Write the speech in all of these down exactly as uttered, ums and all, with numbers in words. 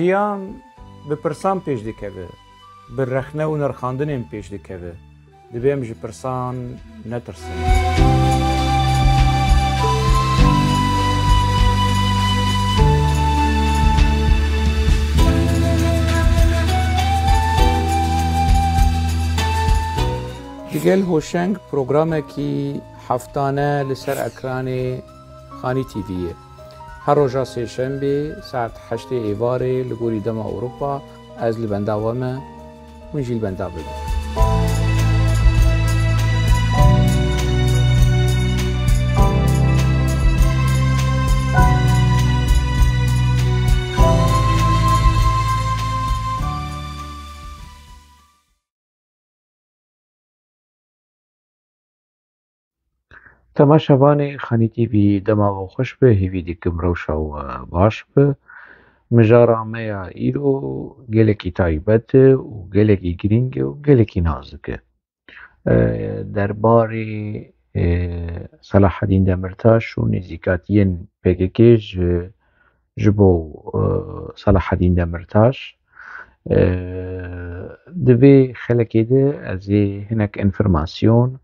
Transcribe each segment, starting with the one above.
Jiyan bi pirsan pêş dikeve, bi rexne û nirxandinên pêş dikeve. Divê em ji pirsan netirsin. Digel Hoşeng programekî heftane li ser ekranê Xanî T V'yê. Her roja sêşembê saet heştê êvarê li gorî dema Ewropa ez li benda we me, hûn jî li benda bibin. Temaşevanê Xanî T V, dema we xweş be, hêvî dikim rewşa we baş be. Mijara me ya îro gelekî taybet e û gelekî girîng e û gelekî nazik e. E, derbarê, e, Selahedîn Demirtaş û nêzîkatiyên P K K ji ji bo, e, Selahedîn Demirtaş. E, di vê xelekê de ez ê hinek înformasyon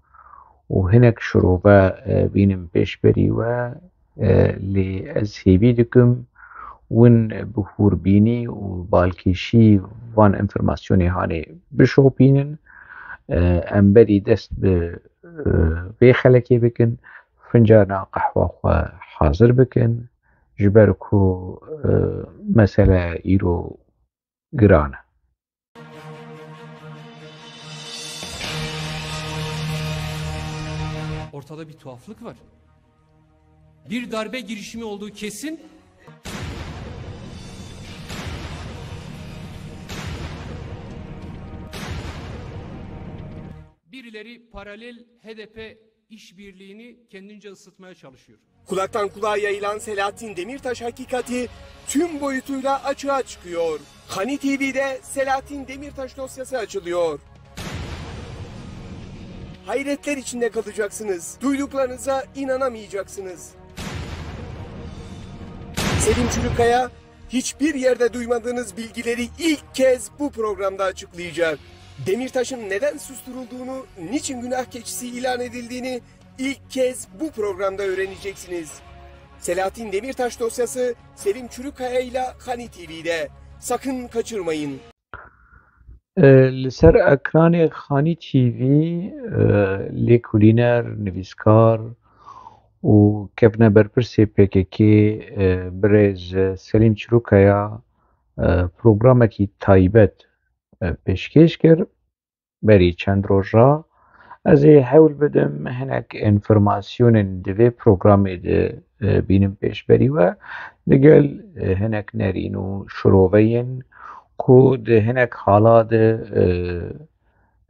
û hinek şirove, e, bînim pêşberî we, e, lê ez hêvî dikim win bi hûrbînî û balkêşî van înformasyonê hanê bişopînin. E, em berî dest bi, e, vê xelekê bikin. Fincana qehwa xwe hazir bikin. Ji ber ku, e, mesele îro giran e. Ortada bir tuhaflık var. Bir darbe girişimi olduğu kesin. Birileri paralel H D P işbirliğini kendince ısıtmaya çalışıyor. Kulaktan kulağa yayılan Selahattin Demirtaş hakikati tüm boyutuyla açığa çıkıyor. Xanî T V'de Selahattin Demirtaş dosyası açılıyor. Hayretler içinde kalacaksınız. Duyduklarınıza inanamayacaksınız. Selim Çürükaya hiçbir yerde duymadığınız bilgileri ilk kez bu programda açıklayacak. Demirtaş'ın neden susturulduğunu, niçin günah keçisi ilan edildiğini ilk kez bu programda öğreneceksiniz. Selahattin Demirtaş dosyası Selim Çürükaya ile Xanî T V'de. Sakın kaçırmayın. E, li ser ekranê Xanî T V, e, lêkolîner, nivîskar û kevneberpirsê P K K, e, birêz Selîm Çirûkaya, e, programekî taybet, e, pêşkêş kir. Berî çend roja ez ê hewl bidim hinek înformasyonên di vê programê de, e, bînim pêşberî we, digel, e, hinek nerîn û şiroveyên ku di hinek hala de, e,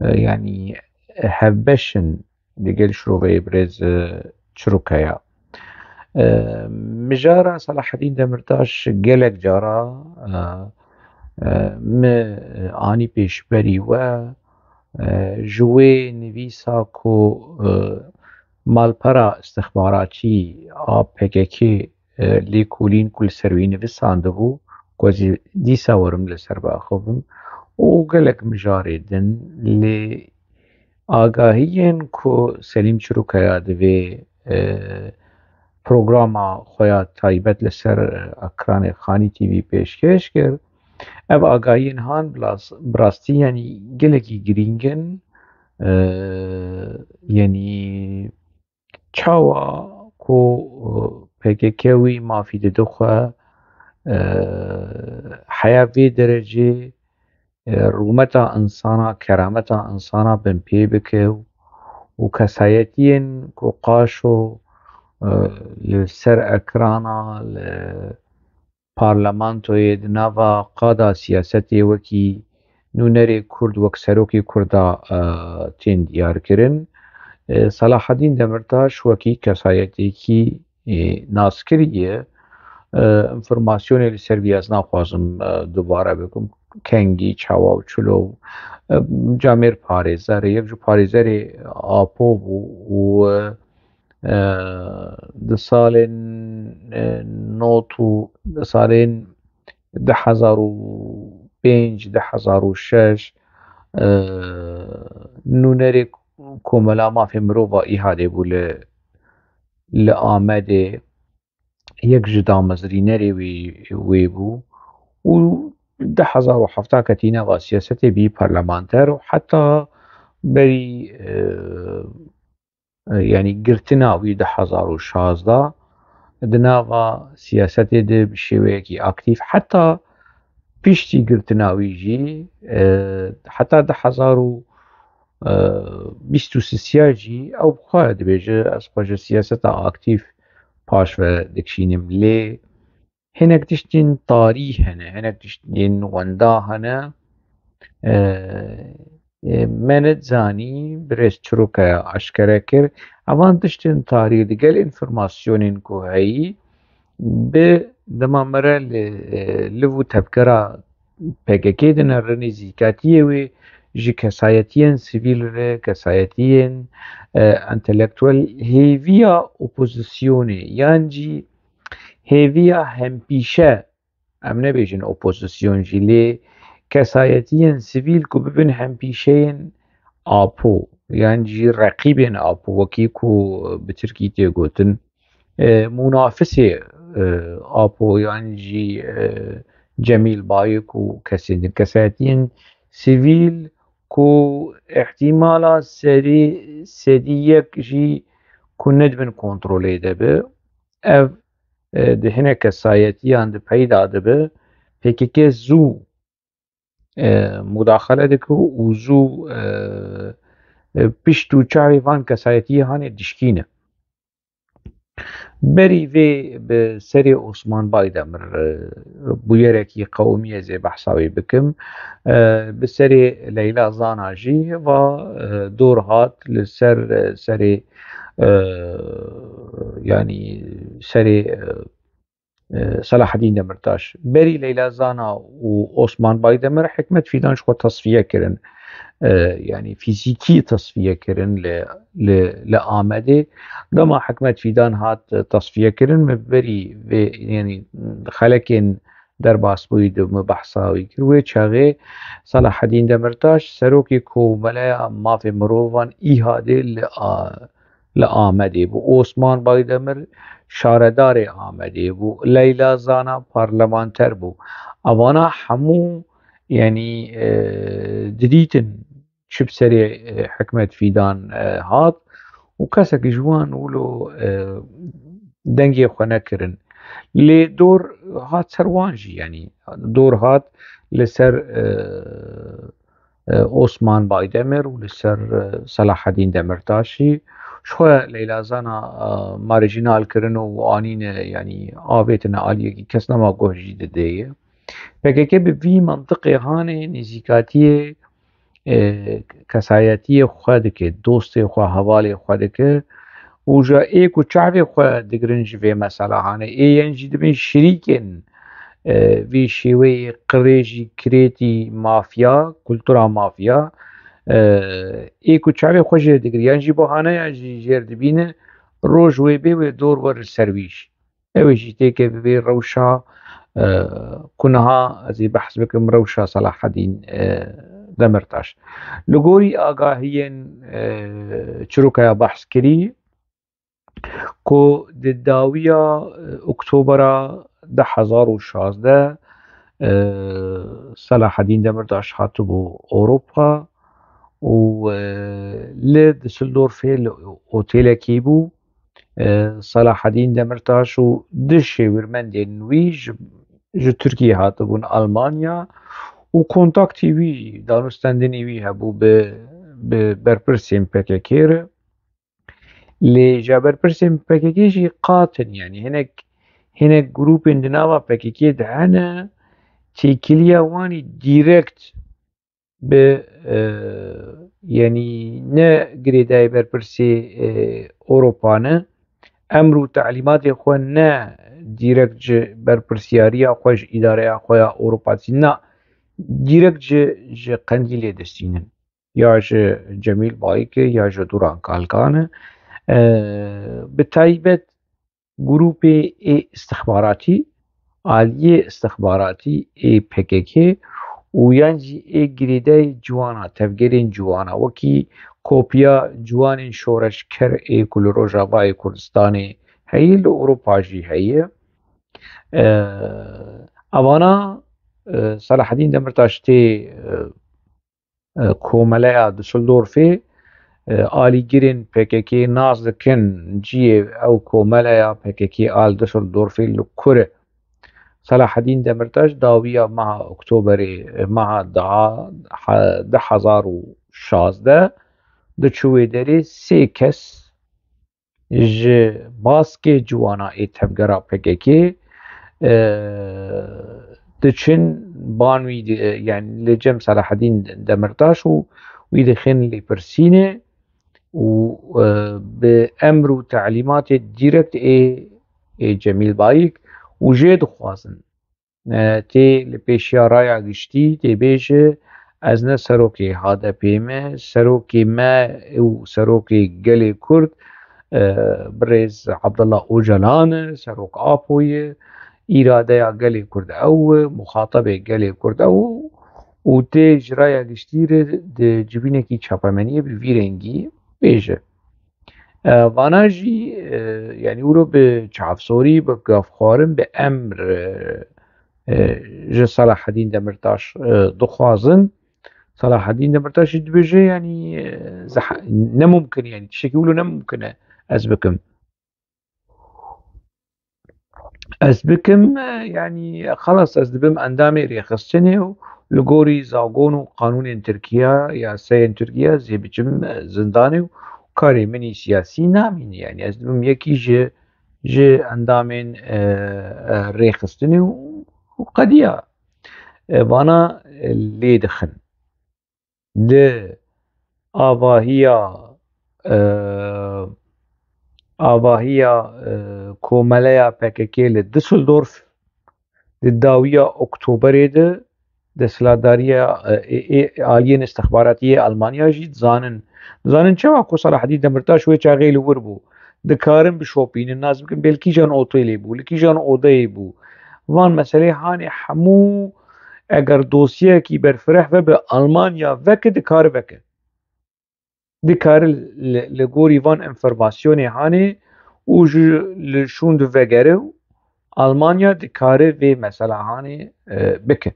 e, yanî hevbeş in digel şiroveyê birêz, e, Çirûkaya. E, mijara Selahedîn Demirtaş gelek cara, e, e, min, e, anî pêşberî we, e, ji wê nivîsa ku, e, malpera istixbaratçî a P K K, e, lêkolîn ku li ser wî nivîsandibû, ku ez ê dîsa werim li ser biaxivim û gelek mijarê din, lê agahiyên ku Selîm Çirûkaya di vê, e, programa xwe ya taybet li ser ekranê Xanî T V pêşkêş kir, ev agahiyên han bi las-, bi rastî, yanî gelekî girîng in, e, yanî çawa ku, e, P K K wî mafî dide xwe, e, heya vê derecê, e, rûmeta insana, kerameta insana binpê bike û, û kesayetiyên ku qaşo, e, li ser ekrana, li parlamentoyê, di nava qada siyasetê wekî nûnerê Kurd, wek serokê Kurda, e, tên diyarkirin. E, Selahedîn Demirtaş wekî kesayetêkî, e, naskirî ye. E, înformasyonê li ser vî ez naxwazim, e, dubare bikim. Kengî, çawa û çilo, e, camêr parêzer e, yek ji parêzerê Apo bû û, e, e, di salên, e, nod û di salên, du hezar û pênc, du hezar û şeş, e, nûnerê Komela Mafê Mirova ÎHADê bû li, li Amedê, yek ji damezrînerê wê, wê bû û du hezar û heft ketî nava siyasetê bî parlamenter û heta berî, e, e, yanî girtina wî du hezar û şazde di nava siyasetê de bi şêweyekî aktîf, heta piştî girtina wî jî, e, heta du hezar û bîst û sisiya jî ew bi xwe dibêje, ez xwe ji siyaseta aktîf paş ve dikişînim. Lê hinek tiştên tarî hene, hinek tiştên wenda hene. E, e, me nedizanî, birêz Çirokaya aşkere kir. Evan tiştên tarî digel înformasyonên ku heyî, bi dema me re li, e, liv û tevgera P K K dinere, nêzîkatiyê wê ji kesayetiyên sivîl re, kesayetiyên, e, entelektuel, hêviya opozisyonê yan jî hêviya hempîşe, em nebêjin opozisyon jî, lê kesayetiyên sivîl ku bibin hempîşeyên Apo yan jî reqîbên Apo, wekî ku bi tirkî tê gotin, e, munafisê, e, Apo yan jî, e, Cemîl Bayik û kesên din, kesayetiyên sivîl ku ihtimala serî sedî yek jî ku nedibin kontrolê de bi, ev, e, di hinek kesayetiyan de peyda dibe, P K K zû, e, mudaxele dike û zû, e, e, pişt û çavê van kesayetiyê hanê dişkîne. Berî vê bi serê Osman Baydemir, e, bûyerekî qewimî ez ê behsa wê bikim. E, bi serê Leyla Zana jî va, e, dor hat li ser, e, serê, e, yanî serê, e, e, Selahedîn Demirtaş. Berî Leyla Zana û Osman Baydemir Hikmet Fîdan ji xwe tasfiye kirin. E, yanî fîzîkî tasfiye kirin li, li, li Amedê. Dema Hikmet Fîdan hat, e, tasfiye kirin, me berî vê, yanî xelekên derbasbûyî de me behsa wî kir. Wê çaxê Selahedîn Demirtaş, serokê Komeleya Mafê Mirovan ÎHADê li a-, li Amedê bû. Osman Baydemir şaredarê Amedê bû. Leyla Zana parlamenter bû. Evana hemû, yanî, e, didîtin çi bi serê, e, Hikmet Fîdan, e, hat û kesekî ji wan wilo, e, dengê xwe nekirin. Lê dor hat ser wan jî, yanî dor hat li ser, e, e, Osman Baydemir û li ser, e, Selahedîn Demirtaşî. Ji xwe Leyla Zana, e, marjînal kirin û anîne, yanî avêtine aliyekî, kes nema guh jî didê ye. P K K bi vî mentiqê hanê nêzîkatiyê, e, kesayetiyê xwe dike, dostê xwe, hevalê xwe dike û ji ê ku çavê xwe digirin ji vê mesela hanê, ê yên jî dibin şirîkên, e, vî şêweyê qirêjî, kirêtî, mafya, kultura mafya, e, ê ku çavê xwe jê digir, yan jî bahaneya jî jêr dibîne, roj wê bê wê dor were ser wî jî. Ew ê jî têke bi vê rewşa, e, ku niha ez ê behs bikim, rewşa Selahedîn, e, Demirtaş. Li gorî agahiyên, e, Çirokaya behs kirî, ku di dawiya, e, Oktobera du hezar û şazdeh, e, Selahedîn Demirtaş hatibû Ewropa û, e, li Düsseldorfê li otêlekî bû. E, Selahedîn Demirtaş û du şêwirmendên wî ji, ji Tirkiyê hatibûn Almanya û kontaktî wî, danûstendinê wî hebû bi, bi berpirsên P K K re. Lê ji berpirsên P K K jî qat in, yanî hinek, hinek grûpên di nava P K K de hene, têkiliya wan î direkt bi, e, yanî ne girêdayî berpirsê, e, Ewropa ne, emr û telîmatê xwe ne direkt ji berpirsiyariya xwe, ji îdareya xwe ya Ewropa distînin, na direkt ji, ji Qendîlê distînin. Ya ji Cemîl Bayik e, ya ji Duran Kalkan e. E, bi taybet grûpê ê istixbaratî aliyê istixbaratî ê P K K û yan jî ê girêdayê ciwana, tevgerên ciwana, wekî kopiya ciwanên şoreşker ê ku li Rojavayê Kurdistanê heye, li Ewropa jî heye. E, Evana, e, Selahedîn Demirtaş tê, e, e, komeleya Düsseldorfê, e, alîgirên P K K nas dikin cihê ew komeleya P K K a li Düsseldorfê li kur e. Selahedîn Demirtaş dawiya meha Oktoberê, e, meha daha, ha-, du hezar û şazdeh diçû wê derê sê kes ji baskê ciwana ê tevgera P K K, e, diçin ban wî di-, yani li cem Selahedîn Demirtaş û wî dixin lêpirsînê û, e, bi emr û telîmatê direkt ê, ê Cemîl Bayik û jê dixwazin. E, tê li pêşiya raya giştî tê bêje, ez ne serokê H D P me, serokê me û serokê gelê Kurd, e, birêz Abdullah Ocalan e, serok apo ye, îradeya gelê Kurd ew e, muxatabê gelê Kurd ew û tê ji raya giştî re di civînekî çapemeniyê bi vî rengî bêje. E, vana jî, e, yani wilo bi çavsorî, bi gavxwarin, bi emr, e, e, ji Selahedîn Demirtaş, e, dixwazin. Selahedîn Demirtaş jî dibêje, yani, e, zeh-, ne mumkin, yani tiştekî wilo ne mumkin e ez bikim. Ez bikim, e, yani xelas ez dibim endamê rêxistinê û li gorî zagon û qanûnên Tirkiye, yasayên Tirkiye zê biçim, e, zindanê û karê min î siyasî namîne. Yani ez dibim yekî ji, ji endamên, e, e, rêxistinê û, û qediya, e, vana, e, lê dixin. Di avahiya, e, avahiya, e, komeleya P K K li Düsseldorf di dawiya Oktoberê de desthilatdariya, e, ê, ê, aliyên istixbaratî yê Almanya jî dizanin. Dizanin çawa ku Selahedîn Demirtaş wê çaxê li wir bû. Dikarin bişopînin, nas bikin bê li kîjan otelê bû, li kîjan odeyê bû. Van meselê hanê hemû eger dosyeyekî berfireh ve bi Almanya veke, dikare veke. Dikare li, li gorî van informasyonê hanê û ji li şûn di vegere û Almanya dikare vê mesela hanê, e, bike.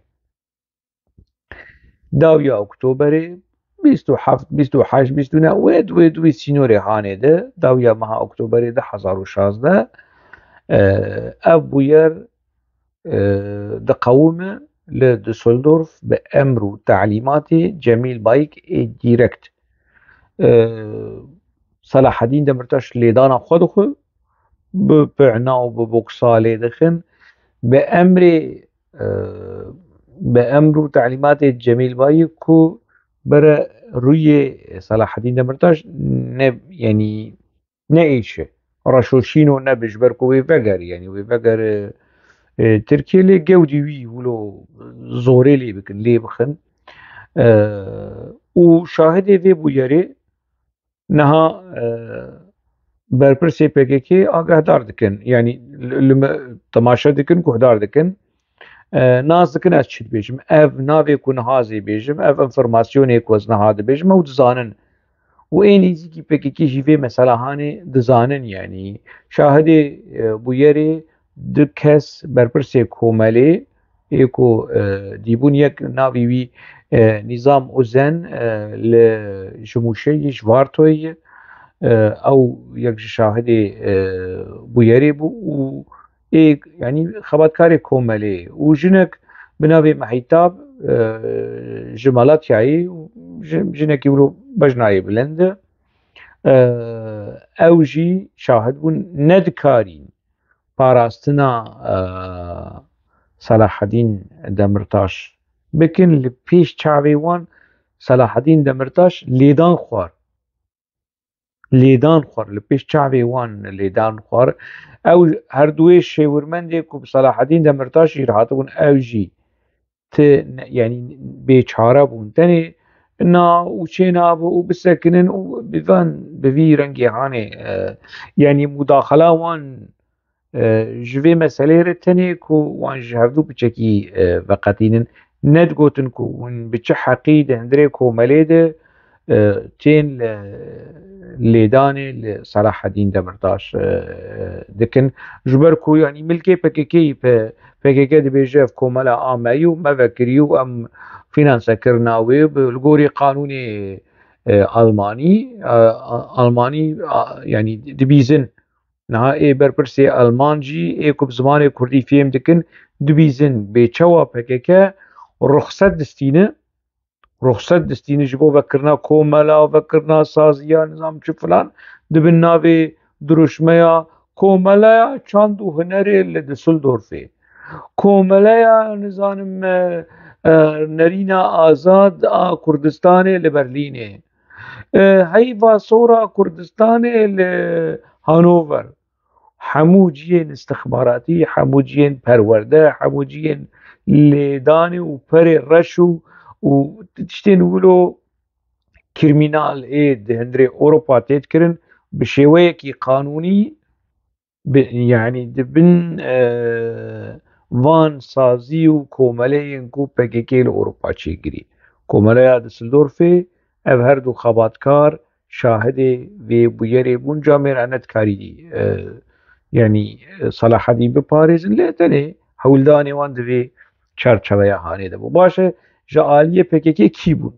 Dawiya Oktoberê bîst û heft, bîst û heşt, bîst û neh wê, wê, wê sînorê hanê de, dawiya meha Oktoberê du hezar û şazdeh, e, ev bûyer, e, diqewime li Düsseldorf bi emr û telîmatê Cemîl Bayik ê direkt. E, Selahedîn Demirtaş lêdana xwe dixwe, bi pihna û bi boksa lê dixin. Bi emrê, e, bi emr û telîmatê Cemîl Bayik ku bere rûyê Selahedîn Demirtaş ne, yani ne êşe. Reşo şîno nebe ji ber ku wê veger, yani wê veger, e, e, Tirkiye lê gewdî wî wilo zorê lê bikin, lê bixin. E, û şahidê vê bûyerê niha, e, berpirsê P K K agahdar dikin. Yani li, li me temaşe dikin, guhdar dikin. E, nas dikin ez çi dibêjim. Ev navê ku niha zê bêjim, ev informasyonê ku ez niha dibêjim, ew dizanin. Û ê nêzîkî P K K jî vê mesela hanê dizanin, yani. Şahidê, e, bûyerê du kes berpirsê komelê, ê ku, e, dîbûn yek navê wî, e, Nîzam Ozen, e, li ji Mûşê yî, ji Vartoyê ye. E, ew yek ji şahidê, e, bûyerê bû û ê, yani xebatkarê komelê û jinek bi navê Mehîtab, e, ji Malatyayê û ji-, jinekî wilo bejnayê bilind e. E, ew jî şahid bûn, nedikarîn parastina, e, Selahedîn Demirtaş bikin. Li pêş çavê wan Selahedîn Demirtaş lêdan xwar. Lêdan xwar. Li pêş çavê wan lêdan xwar. Ew her duwê şêwirmendê ku bi Selahedîn Demirtaş jî re hatibûn, ew jî ti ne-, yani bêçare bûn. Tenê na û çênabe û bisekinin û bi van, bi vî rengê hanê, e, yani mudaxala wan, e, ji vê meseleyê re tenê ku wan ji hevdû piçekî, e, veqetînin, nedigotin ku hûn bi çi heqî di hundirê komelê de, e, tên li lêdanê li Selahedîn Demirtaş, e, dikin. Ji ber ku, yanî, milkê P K K, P-, P K K dibêje ev komela a me yî û me vekirî û em fînansekirina wê bi, li gorî qanûnê, e, Almanî, e, a-, Almanî, a, yanî, dibîzin. Niha ê berpirsê Alman jî, ê ku bi zimanê Kurdî fêm dikin, dibîzin bê çawa P K K ruxset distîne, ruxset distîne ji bo vekirina komela, vekirina saziya, nizam çi filan, dibin navê dirûşmeya Komeleya Çand û Hunerê li Düsseldorfê. Komeleya, nizanim, e, e, nerîna azad a Kurdistanê li Berlînê. E, heyva sor a Kurdistanê li Hanover. Hemû cihên istixbaratî, hemû cihên perwerde, hemû cihên lêdanê û perê reş û, û tiştên wilo krîmînal ê di hundirê Ewropa tê dikirin, bi şêweyekî qanûnî, bi, yanî di bin, e, van sazî û komeleyên ku P K K li Ewropa çêkirî. Komeleya Düsseldorfê, ev her du xebatkar şahidê vê bûyerê bûn. Camêr ne dikarî, e, yanî, e, Selahedîn biparêzin, lê tenê hewldanê wan di vê çarçeveya hanê de bû. Baş e, ji aliyê P K K kî bûn?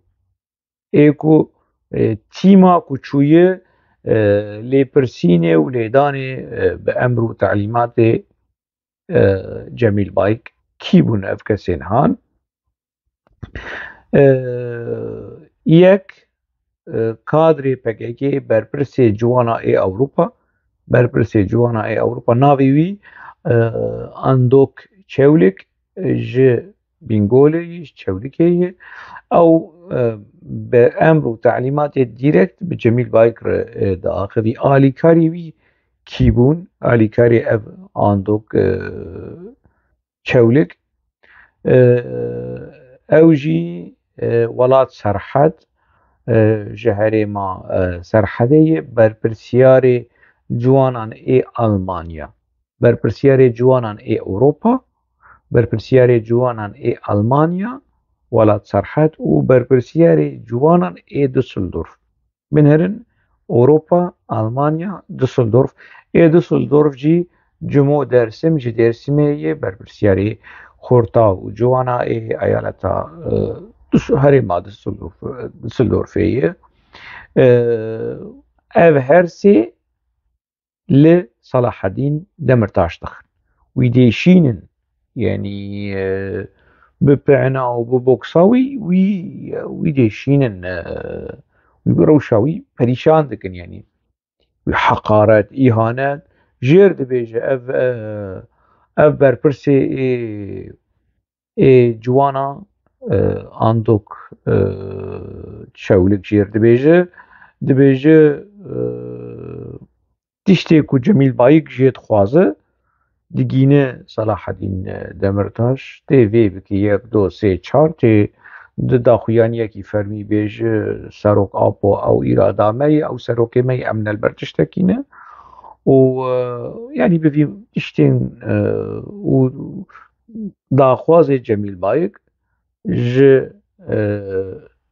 Ê ku, e, tîma ku çûye, e, lêpirsînê û lêdanê, e, bi emr û telîmatê, e, Cemîl Bayik, kî bûn ev kesên han? E, yek, e, kadrê P K K, berpirsê ciwana ê Ewropa, berpirsê ciwana ê Ewropa, navê wî, e, Andok Çewlik, e, ji Bîngolê yî, ji Çewlikê yî. Ew, e, bi emr û telîmatê dîrekt bi Cemîl Bayik re, e, diaxivî. Alîkarî wî kî bûn? Alîkarê ev Andok, e, Çewlik, e, ew jî, e, welat Serhed, e, ji herêma, e, Serhedê ye, berpirsiyarê ciwanan ê Almanya. Berpirsiyarê ciwanan ê Ewropa, berpirsiyarê ciwanan ê Almanya, welat Serhed û berpirsiyarê ciwanan ê Düsseldorf. Binêrin Ewropa, Almanya, Düsseldorf. Ê Düsseldorf jî cimo Dersim, ji Dersimê ye, berpirsiyarê xorta û ciwana ê eyaleta, e, Düs-, herêma Düsseldorf, Düsseldorfê ye. E, ev her sê li Selahedîn Demirtaş dixin. Wî dêşînin, yanî, e, bi pena û bi boksa wî, wî, wî dêşînin, e, wî bi rewşa wî perîşan dikin, yanî wî heqaret, îhanet jêr dibêje. Ev, e, ev berpirsê ê, ê ciwana, e, Andok, e, Çewlik jêr dibêje. Dibêje, e, tiştê ku Cemîl Bayik jê dixwaze, digîne Selahedîn Demirtaş, tê vê bike yek, do, sê, çar, tê di daxuyaniyekî fermî bêje, Serok Apo, ew îrada me ye, ew serokê me ye, em ne li ber tiştekî ne. Û, e, yanî bi vî tiştên, e, û daxwazê Cemîl Bayik ji, e,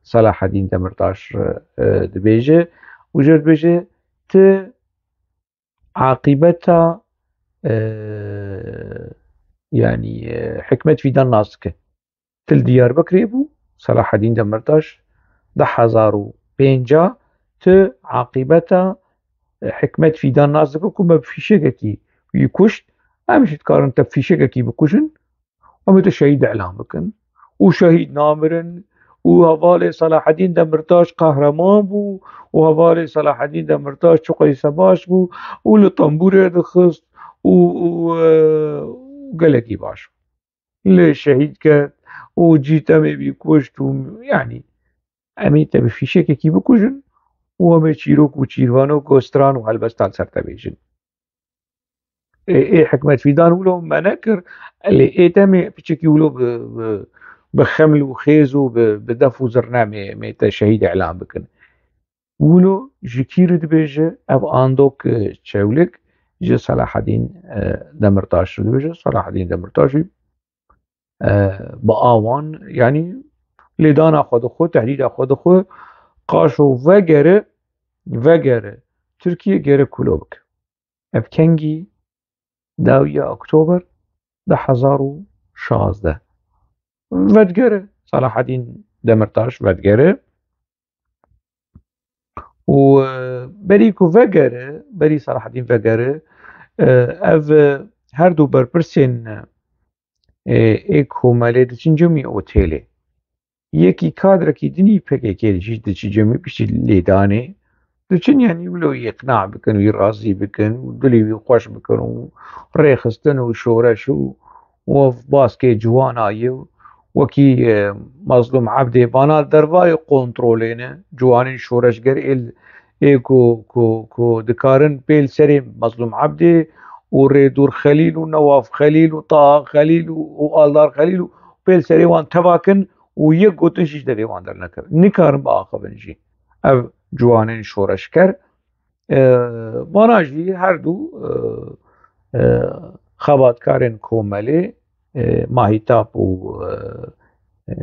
Selahedîn Demirtaş, e, dibêje û jê dibêje, ti aqîbeta, e, yanî, e, Hikmet Fîdan nas dike. Til Diyarbekirê bû, Selahedîn Demirtaş, du hezar û pênc, tu aqîbeta, e, Hikmet Fîdan nas dike ku me bi fîşekekî wî kuşt, em jî dikarin te fîşekekî bikujin, em ê te şehîd îlan bikin. Û şehîd namirin, û hevalê Selahedîn Demirtaş qehreman bû, û hevalê Selahedîn Demirtaş çiqasî baş bû, û li tembûrê dixist, û, û, e, gelekî baş bû. Lê şehîd ket û cî te em ê bî kuşt û, yanî, em ê te bi fîşekekî bikujin û em ê çîrok û çîrvanok û stran û helbestan ser te bêjin. Ê, ê Hikmet Fîdan wilo me nekir, lê ê te em ê piçekî wilo bi, bi, bi xeml û xêz û bi, bi def û zirne em ê, em ê te şehîd îlan bikin. Wilo ji kî re dibêje? Ev Andok, e, Çewlik, ji Selahedîn e, Demirtaş re dibêje. Selahedîn Demirtaş jî e, bi awan, yanî lêdana xwe dixwe, tehdîda xwe dixwe, Qaşo vegere, vegere Tirkiye, gere kulo bike. Ev kengî? Dawiya Oktober du hezar û şazdeh. Vedgere, Selahedîn Demirtaş vedgere. Û e, berî ku vegere, berî Selahedîn vegere, e, ev e, her du berpirsên e, ê komelê diçin cemî otêlê. Yekî kadrekî dinî P K K jî diçi cemî piştî lêdanê. Diçin, yanî wilo wî iqna bikin, wî razî bikin, dilê wî xweş bikin û rêxistin û şoreş û û ev baskê ciwana ye. Wekî e, Mazlûm Ebdê vana dervayê kontrolê ne, ciwanên şoreşger êl ê ku, ku, ku dikarin pêl serê Mazlûm Ebdê û Rêdûr Xelîl û Newaf Xelîl û Taha Xelîl û, û Aldar Xelîl û pêl serê wan teva kin û yek gotin jî ji devê wan dernekevin. Nikarin biaxivin jî. Ev ciwanên şoreşker, e, vana jî her du e, e, xebatkarên komelê, e, Mahîtap û e, e,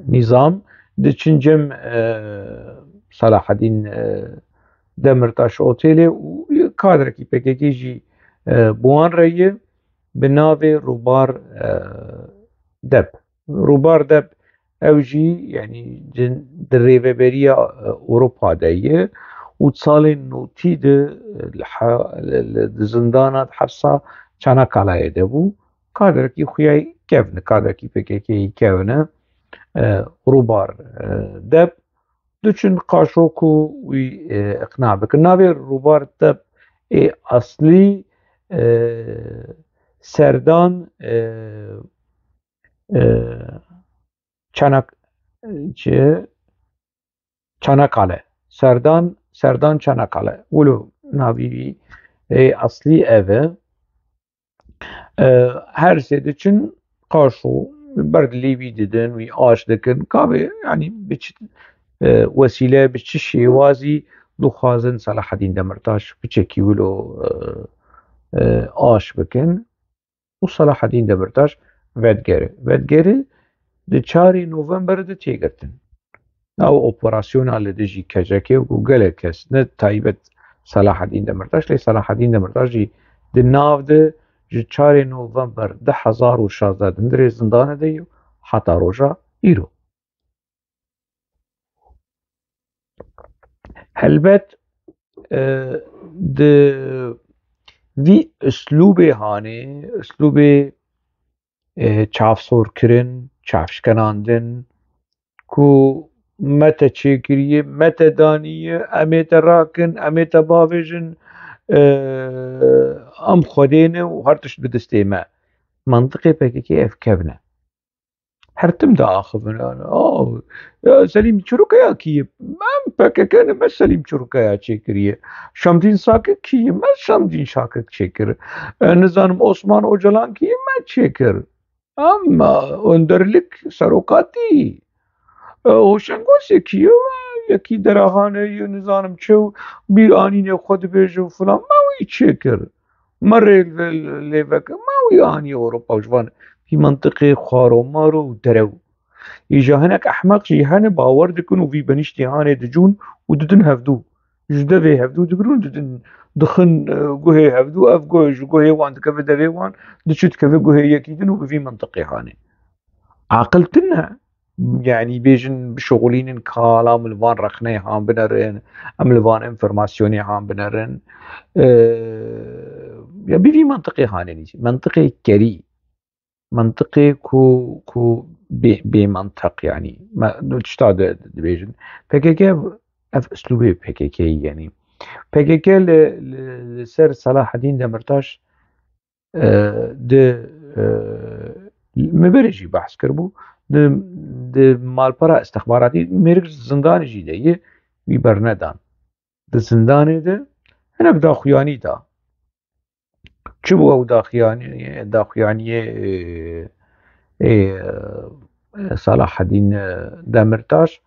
Nîzam diçin cem e, Selahedîn e, Demirtaş otêlê û kadrekî P K K jî e, bi wan re ye, bi navê Rûbar e, Deb. Rûbar Deb ew jî, yanî di, di rêveberiya e, Ewropa de ye û salên notî de e, li he-, li, li, di zindana, di hepsa Çanakalayê de bû. Kadrekî xuya kevn e, kadrekî P K K yî kevn e, e, Rûbar e, Deb. Diçin Qaşo ku wî e, iqna bikin. Navê Rûbar Deb ê aslî e, Serdan e, e, Çanak, çi? Çanakkale. Serdan, Serdan Çanakkale. Wilo navî wî ê aslî ev e. E, her sê diçin Qaşo, ber dilê wî didin, wî aş dikin. Kabê, yanî bi çi e, wesîle, bi çi şêwazî dixwazin Selahedîn Demirtaş piçekî wilo e, e, aş bikin. Û Selahedîn Demirtaş vedgere. Vedgere di çarê November de tê girtin. Ew operasyona li dijî K C K û gelek kes, ne taybet Selahedîn Demirtaş, lê Selahedîn Demirtaş jî di nav de ji çarê November du hezar û şazdeh di hundirê zindane de ye heta roja îro. Helbet e, di vî uslûbê hanê, uslûbê e, çavsorkirin, çavşkenandin, ku me te çêkiriye, me te daniye, em ê te rakin, em ê te bavêjin, e, em Xwedê ne û her tişt bi destê me. Mantiqê P K K ev kevn e. Her tim diaxivin, yani, "Oh, ya Selîm Çirûkaya kî ye? Em P K K ne, me Selîm Çirûkaya çêkiriye. Şamdîn Sakik kî ye? Me Şamdîn Sakik çêkir. E, nizanim Osman Ocalan kî ye? Me çêkir. Em, e, Önderlik, serokatî. E, Hoşengosê kî ye? Yekî deraxane ye, nizanim çi, bîr anîne xwe dibêje û filan. Me wî çêkir." Me rê li vê lê veke, me wî aniye Ewropa û ji van vî mentiqê xwaromaro û derew. Îja hinek ehmeq jî hene bawer dikin û vî benîştê hanê dicûn û didin hevdû. Ji devê hevdû digirin û didin dixin, e, guhê hevdû, ev guh ji guhê wan dikeve devê wan, diçû dikeve guhê yekî din û bi vî mentiqê hanê. Aqil tune, yanî bêjin bişixulînin kala em li van rexneyê han binerin, em li van informasyonê han binerin. Ee, ya bi vî mentiqê hanê nîsî. Mentiqê kerî. Mentiqê ku, ku bê, bê mentiq yanî. Me, tişta di, dibêjin. P K K ev, ev uslûbê P K K yanî. P K K li, li, li ser Selahedîn Demirtaş e, di, e, me berê jî behs kiribû, di, di malpera istixbaratî mêrik zindanê jî de ye, wî bernedan. Di zindanê de hinek daxuyanî da. Çi bû ew daxuyanî-, daxuyaniyê, e, e, Selahedîn, e, Demirtaş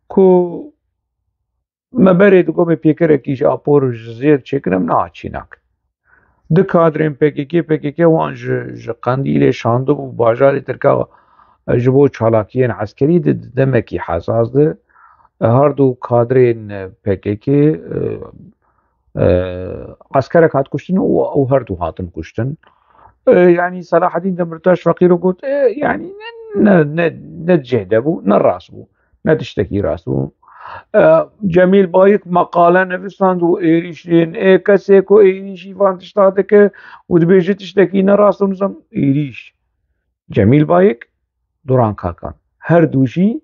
ku me berê digot me pêkerekî ji apor û ji zêr çêkin, em neha çînak. Du kadrên P K K, P K K wan ji, ji Qendîlê şandibû bajarê Tirka, e, ji bo çalakiyên eskerî di, di demekî hesas de, e, her du kadrên, e, P K K, e, e, eskerek hat kuştin û ew her du hatin kuştin. E, yanî Selahedîn Demirtaş feqîr û got, e, yanî ne, ne, ne, ne cêde bû, ne rast bû. Ne tiştekî rast bû. E, Cemîl Bayik meqale nivîsand û êrîş yên ê kesê ku êrîşî van tişta dike û dibêje tiştekî ne rast û nizam êrîş. Cemîl Bayik, Duran Kakan. Her du jî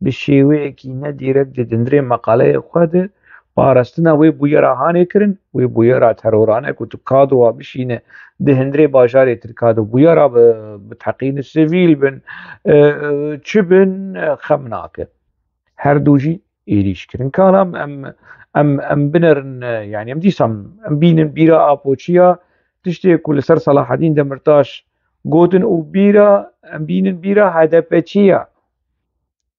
bi şêweyekî ne dîrek di dindirê meqaleyê xwe de parastina wê bûyera hanê kirin, wê bûyera terorane ku tu kadrowa bişîne di hindirê bajarê Tirka de bûyera bi, bi teqîn sivîl bin, e, e, çi bin, e, xem nake. Her du jî êrîş kirin. Kalam em, em, em binerin, e, yanî em dîsa em bînin bîra Apoçiya, tiştê ku li ser Selahedîn Demirtaş gotin û bîra, em bînin bîra H D Pçiya.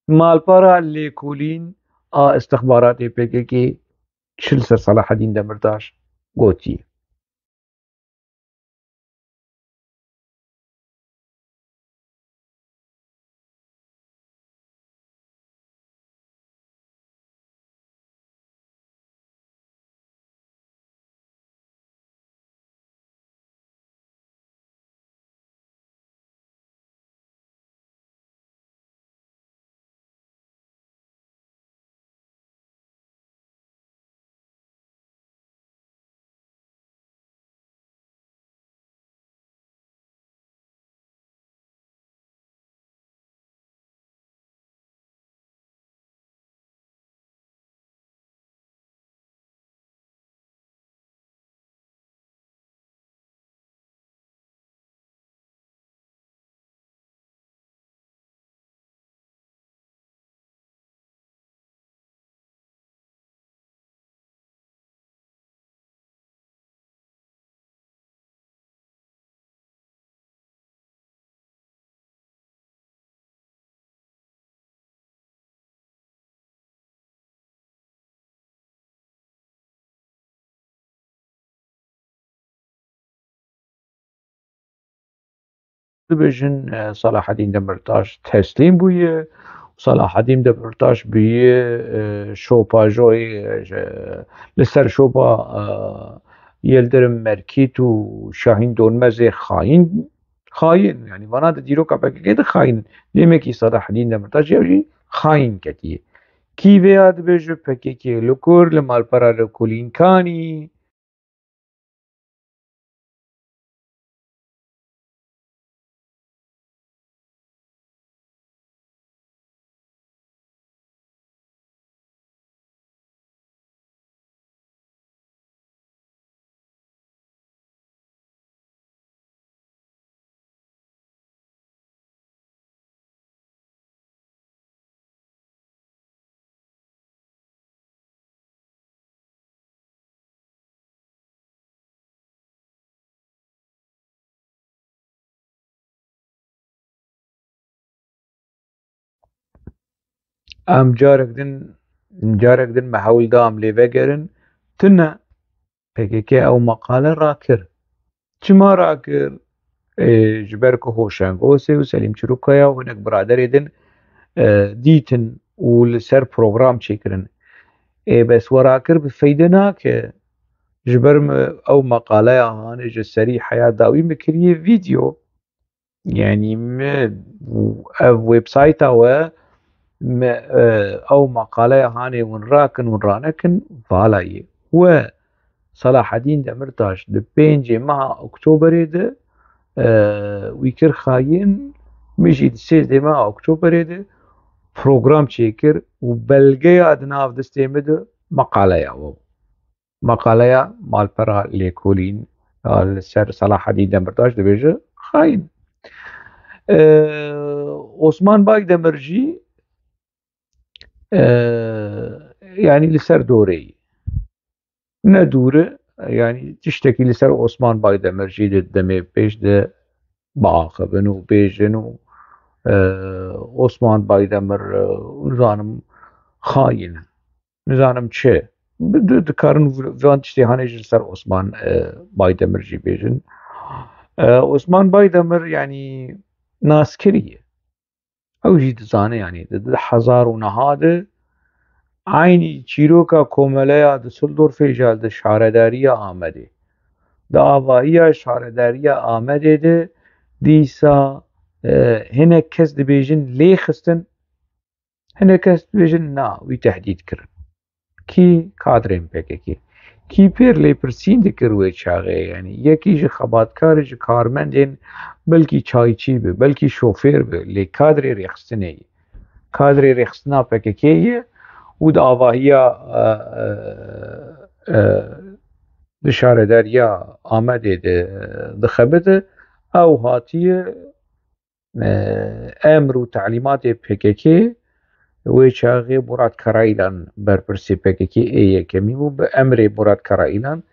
Malpera lêkolîn a istixbaratê P K K çi li ser Selahedîn Demirtaş gotiye. Dibêjin, e, Selahedîn Demirtaş teslîm bûye. Selahedîn Demirtaş bûye, e, şopa joyê, e, ji, li ser şopa, e, Yildirim Merkît û Şahîn Donmezê xayîn, xayîn, yanî vana di dîroka P K K de xayîn. Demekî Selahedîn Demirtaş ya jî xayîn ketiye. Kî vêya dibêje? P K K li kur, li malpera li Kulînkanî. Em carek din, carek din me hewl da em lê vegerin. Tune P K K ew meqale rakir. Çima rakir? Ê, ji ber ku Hoşeng Osê û Selîm Çirûkaya û hinek biraderê din, e, dîtin û li ser program çêkirin. Ê, bes we rakir bi feyde nake. Ji ber min ew meqaleya hanê ji serî heya dawî min kiriye vîdeo. Yanî min ev websayta we, min, e, ew meqaleya hanê hûn rakin, hûn ranekin, vala ye. We Selahedîn Demirtaş di pêncê meha Oktoberê de, e, wî kir xayîn, min jî di sêzdeh meha Oktoberê de program çêkir û belgeya di nav destê min de meqaleya we. Meqaleya malpera lêkolîn ya li ser Selahedîn Demirtaş dibêje xayîn. E, Osman Baydemir jî, e, yanî li ser dorê ye. Ne dûr e, yanî tiştekî li ser Osman Baydemir jî di demê pêş de biaxivin û bêjin û, e, Osman Baydemir, e, nizanim xayîn e. Nizanim çi. bi-, di-, dikarin van tiştê hanê jî li ser Osman, e, Baydemir jî bêjin. E, Osman Baydemir, yanî, naskirî ye. Ew jî dizane, yanî, di du hezar û neh de eynî çîroka komeleya Düsseldorfê jî di şaredariya Amedê. Di avahiya şaredariya Amedê de dîsa, e, hinek kes dibêjin lê xistin, hinek kes dibêjin na, wî tehdîd kirin. Kî? Kadrên P K K. Kî pêr lêpirsîn dikir wê çaxê? Yanî yekî ji xebatkarê, ji karmendên, belkî çayçî bi, belkî şofêr bi, lê kadrê rêxistinê ye. Kadrê rêxistina P K K ye û di avahiya, e, e, e, di şaredariya Amedê de dixebite, ew hatiye, e, emr û telîmatê P K K, wê çaxê Murat Karayilan, berpirsê P K K ê yekemî bû, bi emrê Murat Karayilan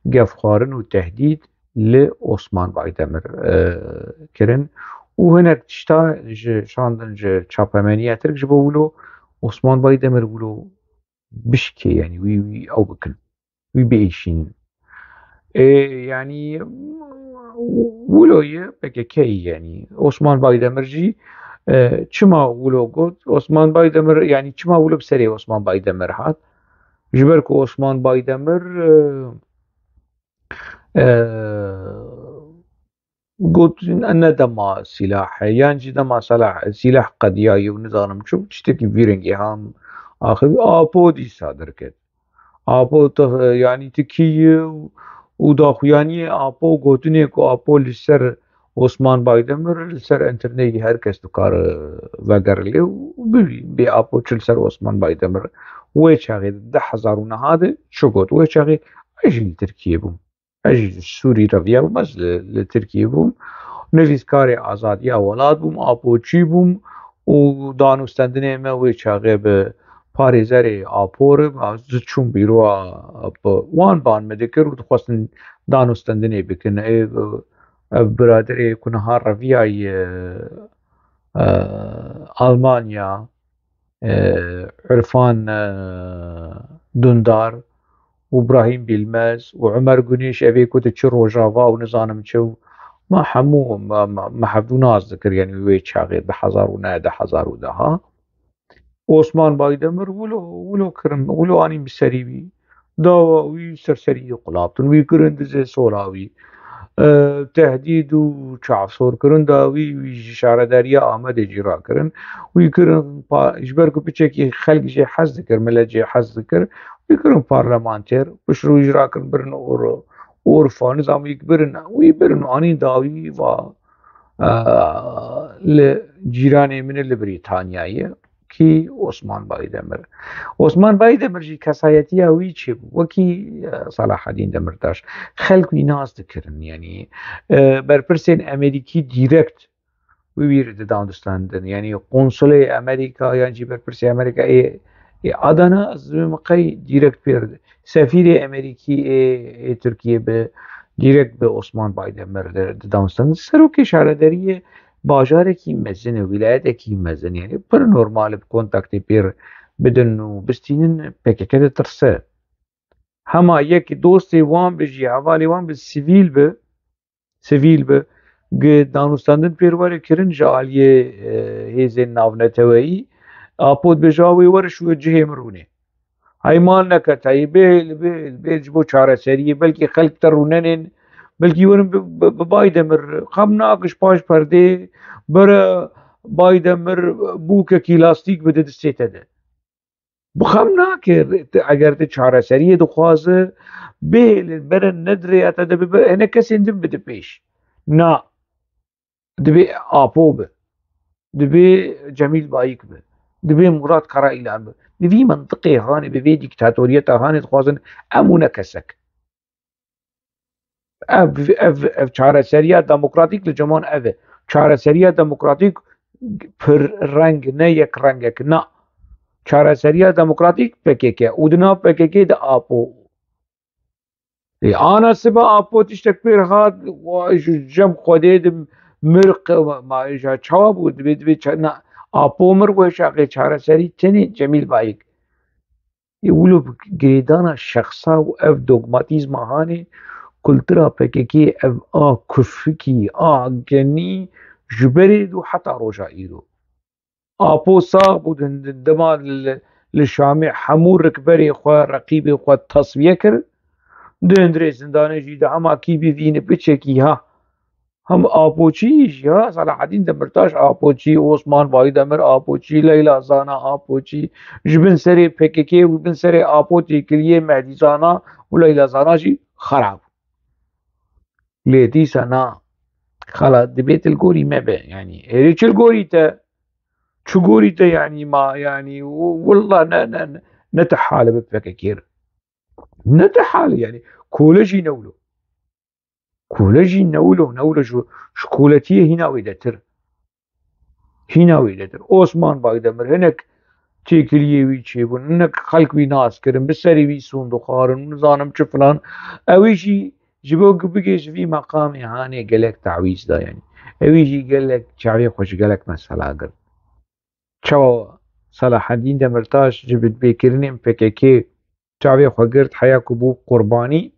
gefxwarin û tehdîd li Osman Baydemir, e, kirin û hinek tişta ji şandin, ji çapemeniya Tirk, ji bo wilo Osman Baydemir wilo bişkê, yanî wî, wî ew bikin, wî biêşînin. Ê, yanî, wilo ye P K K, yanî Osman Baydemir jî, e, çima wilo got? Osman Baydemir, yanî çima wilo bi serê Osman Baydemir hat? Ji ber ku Osman Baydemir, e, e, got, ne dema sîlah e, yan jî dema sîlah, sîlah qediyaye û nizanim çi, tiştekî vî rengî ham axivî, Apo dîsa derket. Apo te, yanî tu kî yî û daxuyaniyê Apo, gotinê ku Apo li ser Osman Baydemir, li ser enternetê her kes dikare vegerilê û bibî, bê Apo çi li ser Osman Baydemir. Wê çaxê di du hezar û neh de çi got? Wê çaxê ez jî li Tirkiyê bûm. Ez jî ji Sûrî reviyabûm, ez li, li Tirkiyê bûm. Nivîskarê azadiya welat bûm, Apoçî bûm û danûstendinê me wê çaxê bi parêzerê Apo re, ez diçûm bîroya, bi wan ban me dikir û dixwestin danûstendinê bikin. Ê, ev biraderê ku niha reviyaye, e, Almanya, e, Irfan, e, Dundar û Brahîm Bilmez û Umer Gunîş, evê ku diçi Rojava û nizanim çi û me hemû me, me, me hevdû nas dikir, yanî wê çaxê du hezar û neh, du hezar û deh. Osman Baydemir wilo, wilo kirin, wilo anîn bi serî wî. Dawa wî serseriyê qulap din, wî kirin dizê sola wî. E, tehdîd û çavsor kirin da wî, wî ji şaredariya Amedê cî rakirin. Wî kirin pa-, ji ber ku piçekî xelk jê hez dikir, milet jê hez dikir, wî kirin parlamenter, pişt rû jî rakirin birin Ur-, Urfa, nizam wî birin, wî birin anîn da wî va, e, li cîranê min li Brîtanyayê. Kî? Osman Baydemir. Osman Baydemir jî kesayetiya wî çi bû? Wekî, e, Selahedîn Demirtaş. Xelk wî nas dikirin, yanî, e, berpirsên Amerîkî direkt wî wî re didan distendin. Yanî konsulê Amerîka yan jî berpirsê Amerîka ê, ê Adana, ez dibêm qey direkt pêr, sefîrê Amerîkî ê, ê Tirkiyê bi direkt bi Osman Baydemir di, didan distendin. Serokê şaredariyê bajarekî mezin e, wîlayetekî mezin, yanî pir normal e bi kontaktê pêr bidin û bistînin, P K K ditirse. Hema yek dostê wan bi jî, hevalê wan bi sivîl bi, sivîl bi, gi danûstendin pêr were kirin ji aliyê, e, hêzên navneteweyî, Apo dibêje, wê were ji cihê min rûnê. Hey mal neket, hey bêl, bêl, bêl ji bo çareseriyê, belkî xelk te rûnenên, belkî werin bi, bi, bi Baydemir, xem nake ji paş perdê, bere Baydemir bûkekî lastîk bide distê te de. Bi xem nake, eger te çareseriyê dixwaze, bêl, bere nedirê te de bibe, hene kesên din bide pêş. Na. Divê Apo be. Divê Cemîl Bayik be. Divê Murat Karayilan be. Di vî mintiqê hanê, bi vê dîktatoriyeta hanê dixwazin em û ne kesek. Ev, ev, ev çareseriya demokratîk li ciman ev e. Çareseriya demokratîk pir reng, ne yek rengek, na. Çareseriya demokratîk P K K û di nav P K K de Apo. Ê, ana sibe Apo tiştek pêr hat, wa ji cem Xwedê di mir, ma, ma, ja çawa bû, divê, divê ça-, na, Apo mir, wê çaxê çareserî tenê Cemîl Bayik. Ê wilo bi girêdana şexsa û ev dogmatîzma hanê kultura P K K, ev a kufrikî, a genî ji berê dû heta roja îro. Apo sax bû, di, di, dema li, li Şamê hemû rikberê xwe, reqîbê xwe tesfiye kir. Di hundirê zindanê jî di hema kî bivîni piçekî ha. Hem Apoçî jî ha, Selahedîn Demirtaş Apoçî, Osman Baydemir Apoçî, Leyla Zana Apoçî, ji bin serê P K K û bin serê Apo têkiliyê Mehdî Zana û Leyla Zana jî xera bû. Lê dîsa na, xela dibê tu li gorî me be, yanî hêrê çi li gorî te, çi gorî te, yanî ma, yanî, w-, willa ne, ne, ne, ne te hale bi P K K re. Ne te hale, yanî, kole jî ne wilo. Kole jî ne wilo, ne wilo ji, ji koletiyê hîna wêdetir. Hîna wêdetir. Osman Baydemir hinek têkiliyê wî çêbûn, hinek xelk wî nas kirin, bi serê wî sûn dixwarin, nizanim çi filan. Ewî jî ji bo ku bigê ji vî meqamê hanê gelek tawîz da, yanî. Ewî jî gelek çavê xwe ji gelek mesela girt. Çawa Selahedîn Demirtaş ji binpêkirinên P K K çavê xwe girt, heya ku bû qurbanî,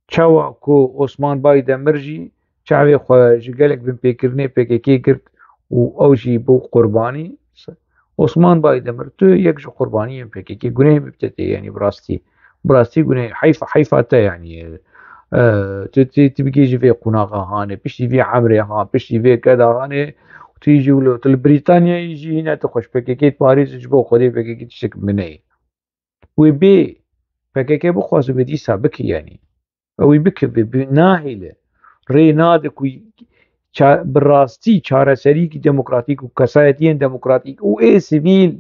çawa ku Osman Baydemir jî çavê xwe ji gelek binpêkirinê P K K girt û ew jî bû qurbanî. Osman Baydemir, tu yek ji qurbaniyên P K K, gunehê min bi te tê, yanî bi rastî, bi rastî gunehê, heyfa, heyfa te, yanî, e, tu, tu, tu bigihîjî vê qunaxa hanê, piştî vê emrê ha, piştî vê keda hanê, tu yî jî wilo, tu li Brîtanyayê jî hîne tu xweş P K K diparêzî, ji bo Xwedê P K K tiştek min neyê. Wê bê P K K bixwaze wê dîsa bike, yanî. Ew ê bike, bi, bi, nahêle. Rê nade ku ça-, bi rastî çareseriyekî demokratîk û kesayetiyên demokratîk û ê sivîl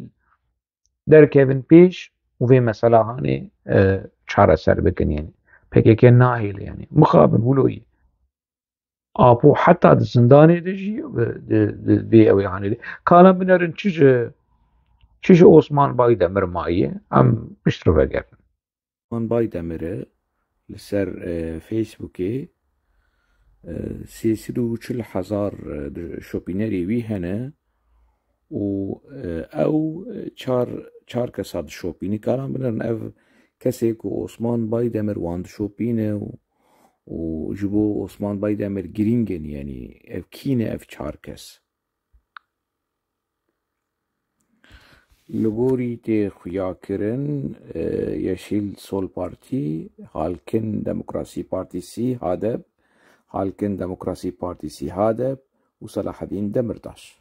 derkevin pêş û vê mesela hanê, e, çareser bikin, yanî. P K K nahêle, yanî. Mixabin wilo ye. Apo heta di zindanê de jî, e, di, di vê ew ê hanê de. Kala binerin çi ji, çi ji Osman Baydemir maye, em piştre vegerin. Osman Baydemir e li ser, e, Facebookê, e, sê sed û çil hezar, e, di-, şopînerê wî hene û, e, ew çar, çar kesa dişopîne. Karan binerin ev kesê ku Osman Baydemir wan dişopîne û, û ji bo Osman Baydemir girîng in, yanî ev kî ne ev çar kes? Li gorî tê xuyakirin, e, Yeşil Sol Partî, Halkın Demokrasi Partisi, HADEP, Halkın Demokrasi Partisi, HADEP û Selahedîn Demirtaş.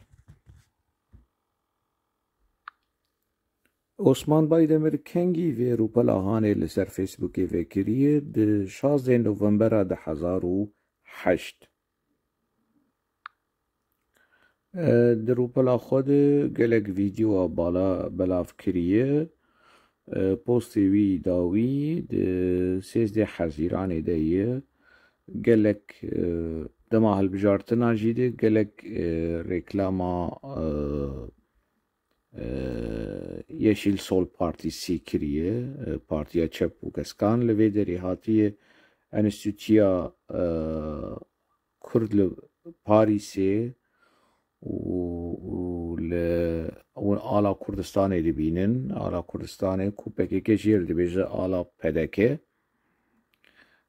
Osman Baydemir kengî vê rûpela hanê li ser Facebookê vekiriye, di şazdeh Novembera du hezar û heşt. E, di rûpela xwe de gelek vîdeoya bala belav kiriye. E, postê wî dawî di sêzdeh Hezîranê de ye. Gelek, e, dema hilbijartina jî de gelek, e, reklama, e, e, Yeşil Sol Partisi kiriye, e, Partiya Çep û Keskan. Li vê derê hatiye Enstîtuya, e, Kurd li Parîsê û, û li, û ala Kurdistanê dibînin. Ala Kurdistanê ku P K K jê re dibêje ala P D K.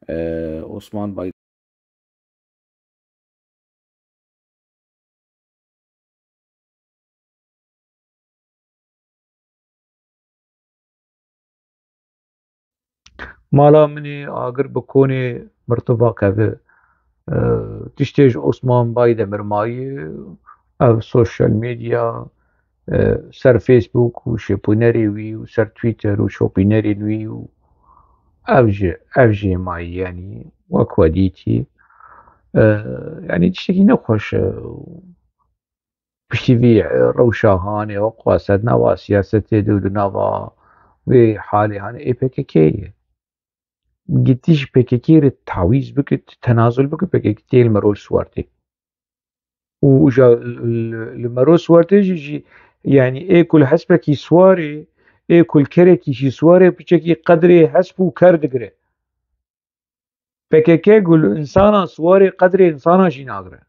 E, Osman Bay- Mala min ê agir bi konê mirtiva keve. E, tiştê ji Osman Baydemir mayî, ev sosyal medya, e, ser Facebook û şopînerê wî û ser Twitter û şopînerên wî û ev jî, ev jî mayî, yanî wek we dîtî. E, yanî tiştekî nexweş e. Piştî vî, e, rewşa hanê, wek we ser nava siyasetê de û di nava vê halê hanê ê P K K ye. Gitî ji P K K re tawîz bike, tenazul bike, P K K tê li merol siwar tê. Û ja li, li merol siwar tê jî, jî, yanî ê ku li hespekî siwarê, ê ku li kerekî jî siwarê, piçekî qedrê hesp û ker digire. P K K ku li insana siwarê qedrê insana jî nagire.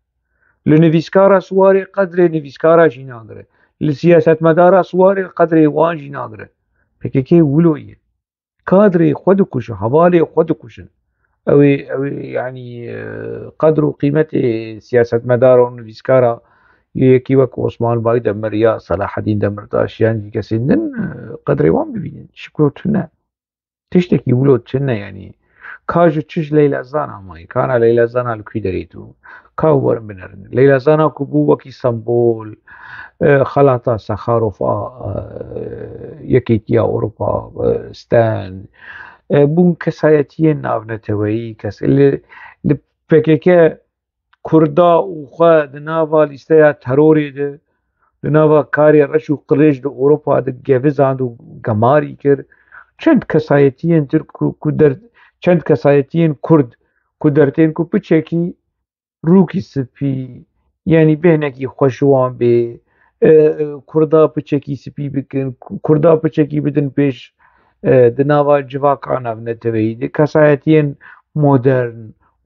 Li nivîskara siwarê qedrê nivîskara jî nagire. Li siyasetmedara siwarê qedrê wan jî nagire. P K K wilo ye. Kadrê xwe dikujin, hevalê xwe dikujin. Ew ê, ew ê, yanî, e, qedr û qîmetê siyasetmedara û nivîskara yekî wek Osman Baydemir ya Selahedîn Demirtaş yan jî kesên din, e, qedrê wan bibînin. Şiklo tune. Tiştekî wilo tune, yanî. Ka ji çi ji Leyla Zana mayî? Kana Leyla Zana li kû derê tu? Ka werin binerin. Leyla Zana ku bû wekî sembol, e, xelata Saxarov a, e, Yekîtiya Ewropa, e, Sten, e, bûn kesayetiyên navneteweyî, kes-, li, li P K K Kurda û xwe di nava lîsteya terorê de, di nava karê reş û qirêj di Ewropa de gevizand û gemarî kir. Çend kesayetiyên Tirk ku, ku der, çend kesayetiyên Kurd ku dertên ku piçekî rûkî spî, yanî bêhnekî xweş ji wan bê, e, e, Kurda piçekî spî bikin, Ku-, Kurda piçekî bidin pêş, e, di nava civaka navneteweyî de, kesayetiyên modern,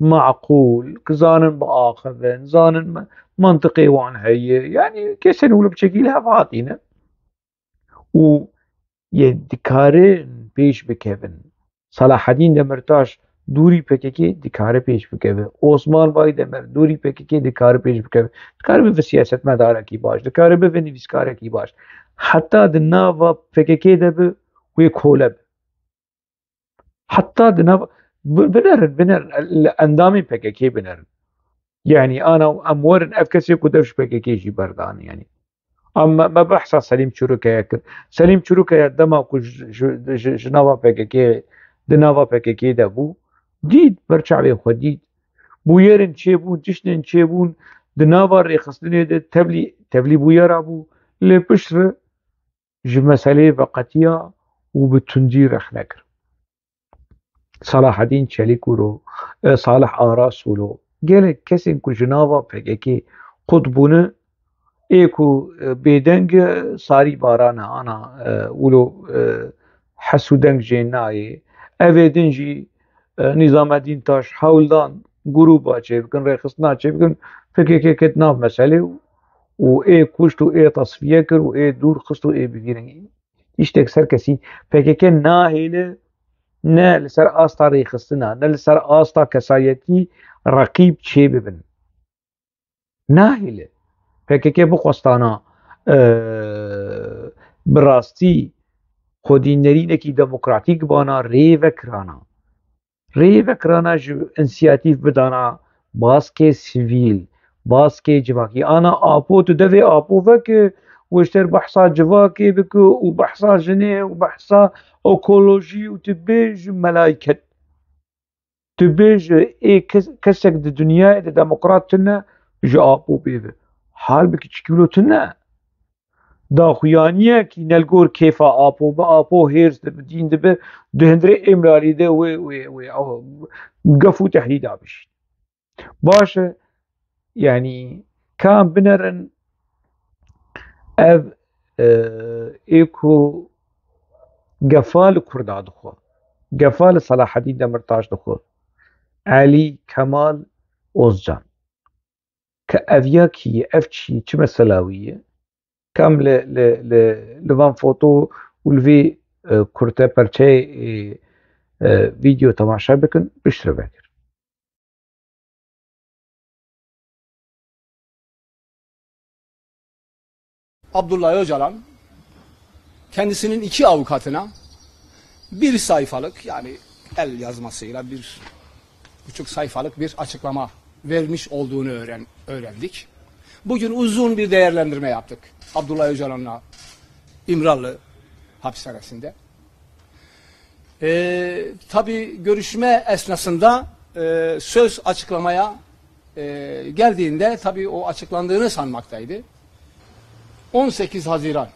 meqûl, ki zanin biaxivin, zanin me-, mentiqê wan heye. Yanî kesên wilo piçekî li hev hatîne. Û yê dikarin pêş bikevin. Selahedîn Demirtaş dûrî P K K dikare pêş bikeve. Osman Baydemir dûrî P K K dikare pêş bikeve. Dikare bibe siyasetmedarekî baş, dikare bibe nivîskarekî baş. Heta di nava P K K de bi wê kole bi. Heta di nav-, bi-, binerin, binerin, li endamên P K K binerin. Yanî ana em werin ev kesê ku dev ji P K K jî berdan, yanî. Em me, me behsa Selîm Çurukeye kir. Selîm Çurukeya dema ku ji, ji, ji, ji nava P K K, di nava P K K de bû, dît, ber çavê xwe dît. Bûyerên çêbûn, tiştên çêbûn, di nava rêxistinê de tevlî, tevlî bûyera bû. Lê piştre ji meseleyê veqetiya û bi tundî rexne kir. Selahedîn Çelîk wilo, e, Salih Aras wilo, gelek kesên ku ji nava P K K qut bûne, ê ku, e, bêdeng e, sarî baran e, ana, e, wilo, e, hes û deng jê nayê. Evê din jî, e, Nîzamedîn Taş hewl dan grûba çêbikin, rêxistina çêbikin, P K K ket nav meselê û, û ê kuşt û ê tesfiye kir û ê dûr xist û ê bivîrî. Tiştek ser kesî P K K nahêle ne li ser asta rêxistina, ne li ser asta kesayetî reqîb çêbibin. Nahêle. P K K bixwestana, e, bi rastî xwedî nerînekî demokratîk bana rê vekirana. Rê vekirana ji însiyatîf bidana baskê sivîl, baskê civakî. Ana Apo, tu devê Apo veke, û ji te re behsa civakê bike û behsa jinê û behsa ekolojî û tu bêje melayket. Tu bêje ê kes-, kesek di dinyayê de demokrat tune ji Apo bêve. Halbikî çikî wilo tune. Daxuyaniyekî ne li gor kêfa Apo be, Apo hêrs dibe, dîn dibe, di hundirê Îmralî de wê, wê, wê, ew, gef û tehdîda bijîn. Baş e, yanî, ka em binerin ev, e, ê ku gefa li Kurda dixwe, gefa li Selahedîn Demirtaş dixwe, Elî Kemal Ozcan. Ke ev ya kî ye, ev çi ye, çi mesela wî ye? Kam li, li, li, li van foto û li vî, e, kurte perçeyê, e, e, vîdeo temaşe bikin, piştre vekir. Abdullah Öcalan kendisinin iki avukatına bir sayfalık, yani el yazmasıyla bir buçuk sayfalık bir açıklama vermiş olduğunu öğren-, öğrendik. Bugün uzun bir değerlendirme yaptık Abdullah Öcalan'la İmralı hapishanesinde. Ee, tabii görüşme esnasında, e, söz açıklamaya, e, geldiğinde tabii o açıklandığını sanmaktaydı. On sekiz Haziran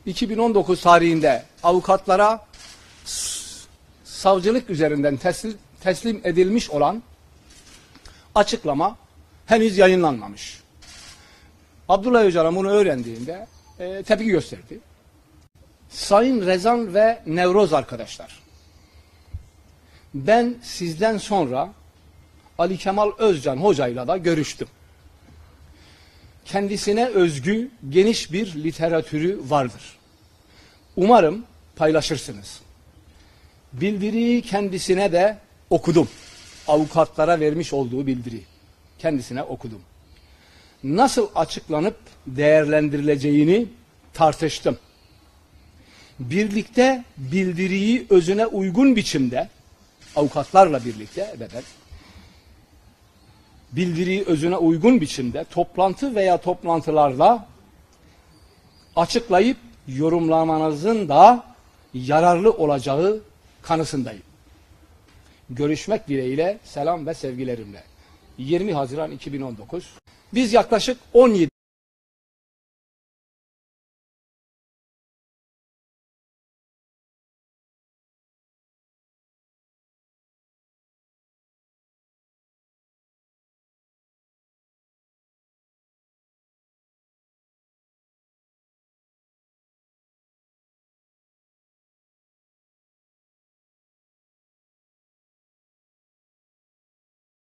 iki bin on dokuz tarihinde avukatlara s-, savcılık üzerinden teslim, teslim edilmiş olan açıklama henüz yayınlanmamış. Abdullah Öcalan bunu öğrendiğinde, e, tepki gösterdi. Sayın Rezan ve Nevroz arkadaşlar, ben sizden sonra Ali Kemal Özcan hocayla da görüştüm. Kendisine özgü geniş bir literatürü vardır. Umarım paylaşırsınız. Bildiriyi kendisine de okudum. Avukatlara vermiş olduğu bildiri. Kendisine okudum. Nasıl açıklanıp değerlendirileceğini tartıştım. Birlikte bildiriyi özüne uygun biçimde, avukatlarla birlikte ve ben, bildiriyi özüne uygun biçimde toplantı veya toplantılarda açıklayıp yorumlamanızın da yararlı olacağı kanısındayım. Görüşmek dileğiyle, selam ve sevgilerimle. Yirmi Haziran iki bin on dokuz. Biz yaklaşık on yedi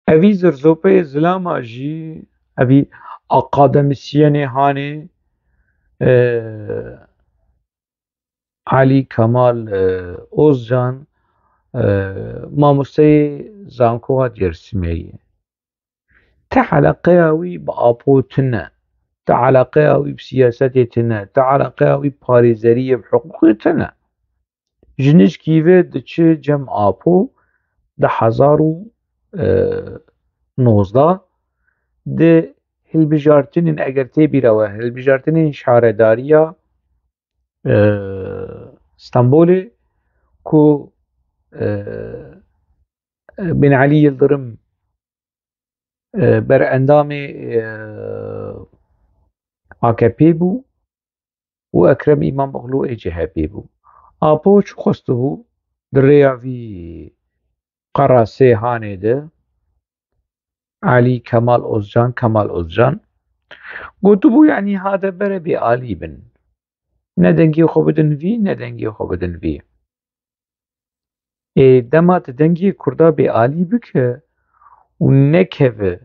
Evî zirzopeyê zilama jî, evî akademîsyenê hanê, e, Elî Kemal, e, Ozcan, e, mamosteyê zankoya Dêrsimê ye. Ti eleqeya wî bi Apo tune, ti eleqeya wî bi siyasetê tune, ti eleqeya wî bi parêzeriyê, bi hiqûqê tune. Ji nişkî ve diçe cem Apo di hezar û nozdeh di hilbijartinên, eger tê bîra we, hilbijartinên şaredariya, e, Stenbolê ku, e, Bin Elî Yildirim, e, berendamê, e, A K P bû û Ekrem Îmamoğlu ê C H P bû. Apo çi xwestibû di rêya vî qerasê hanê de, Elî Kemal Ozcan, Kemal Ozcan, gotibû, yanî hade bere bê alî bin. Ne dengê xwe bidin vî, ne dengê xwe bidin vî. Ê, dema tu dengê Kurda bê alî bike û nekeve,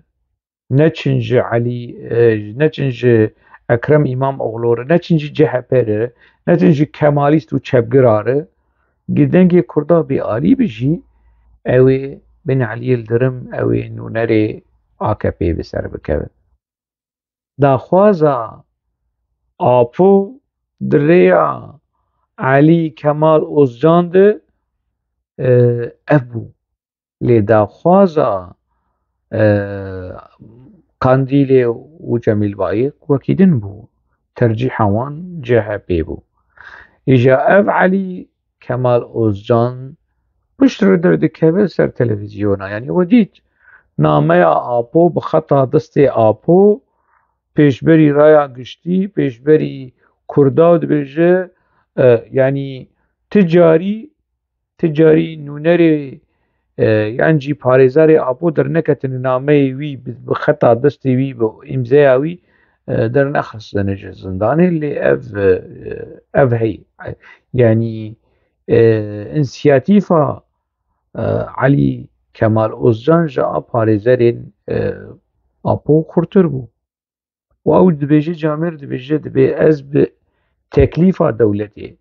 neçin ji Elî, e, neçin ji Ekrem Îmamoğlu re, neçin ji C H P re, neçin ji Kemalîst û çepgira re, gi dengê Kurda bê alî bi jî, ew ê Bin Elî Yildirim, ew ê nûnerê A K P bi ser bikeve. Daxwaza Apo di rêya Elî Kemal Ozcan de, e, ev bû. Lê daxwaza, e, Kandîlê û Cemîl Bayik wekî din bû. Tercîha wan C H P bû. Îja ev Elî Kemal Ozcan pişt re derdikeve ser televîzyona. Yanî we dît nameya Apo bi xeta destê Apo pêşberî raya giştî, pêşberî Kurda û dibêje, e, yanî ti carî, ti carî nûnerê, e, yan jî parêzerê Apo derneketine nameyê wî bi, bi xeta destê wî, bi îmzeya wî, e, dernexistine ji zindanê, lê ev, e, ev heyî. Yanî, e, însiyatîfa, e, Elî Kemal Ozcan ji a parêzerên, e, Apo xurtir bû. Û ew dibêje, camêr dibêje, dibê ez bi teklîfa dewletê,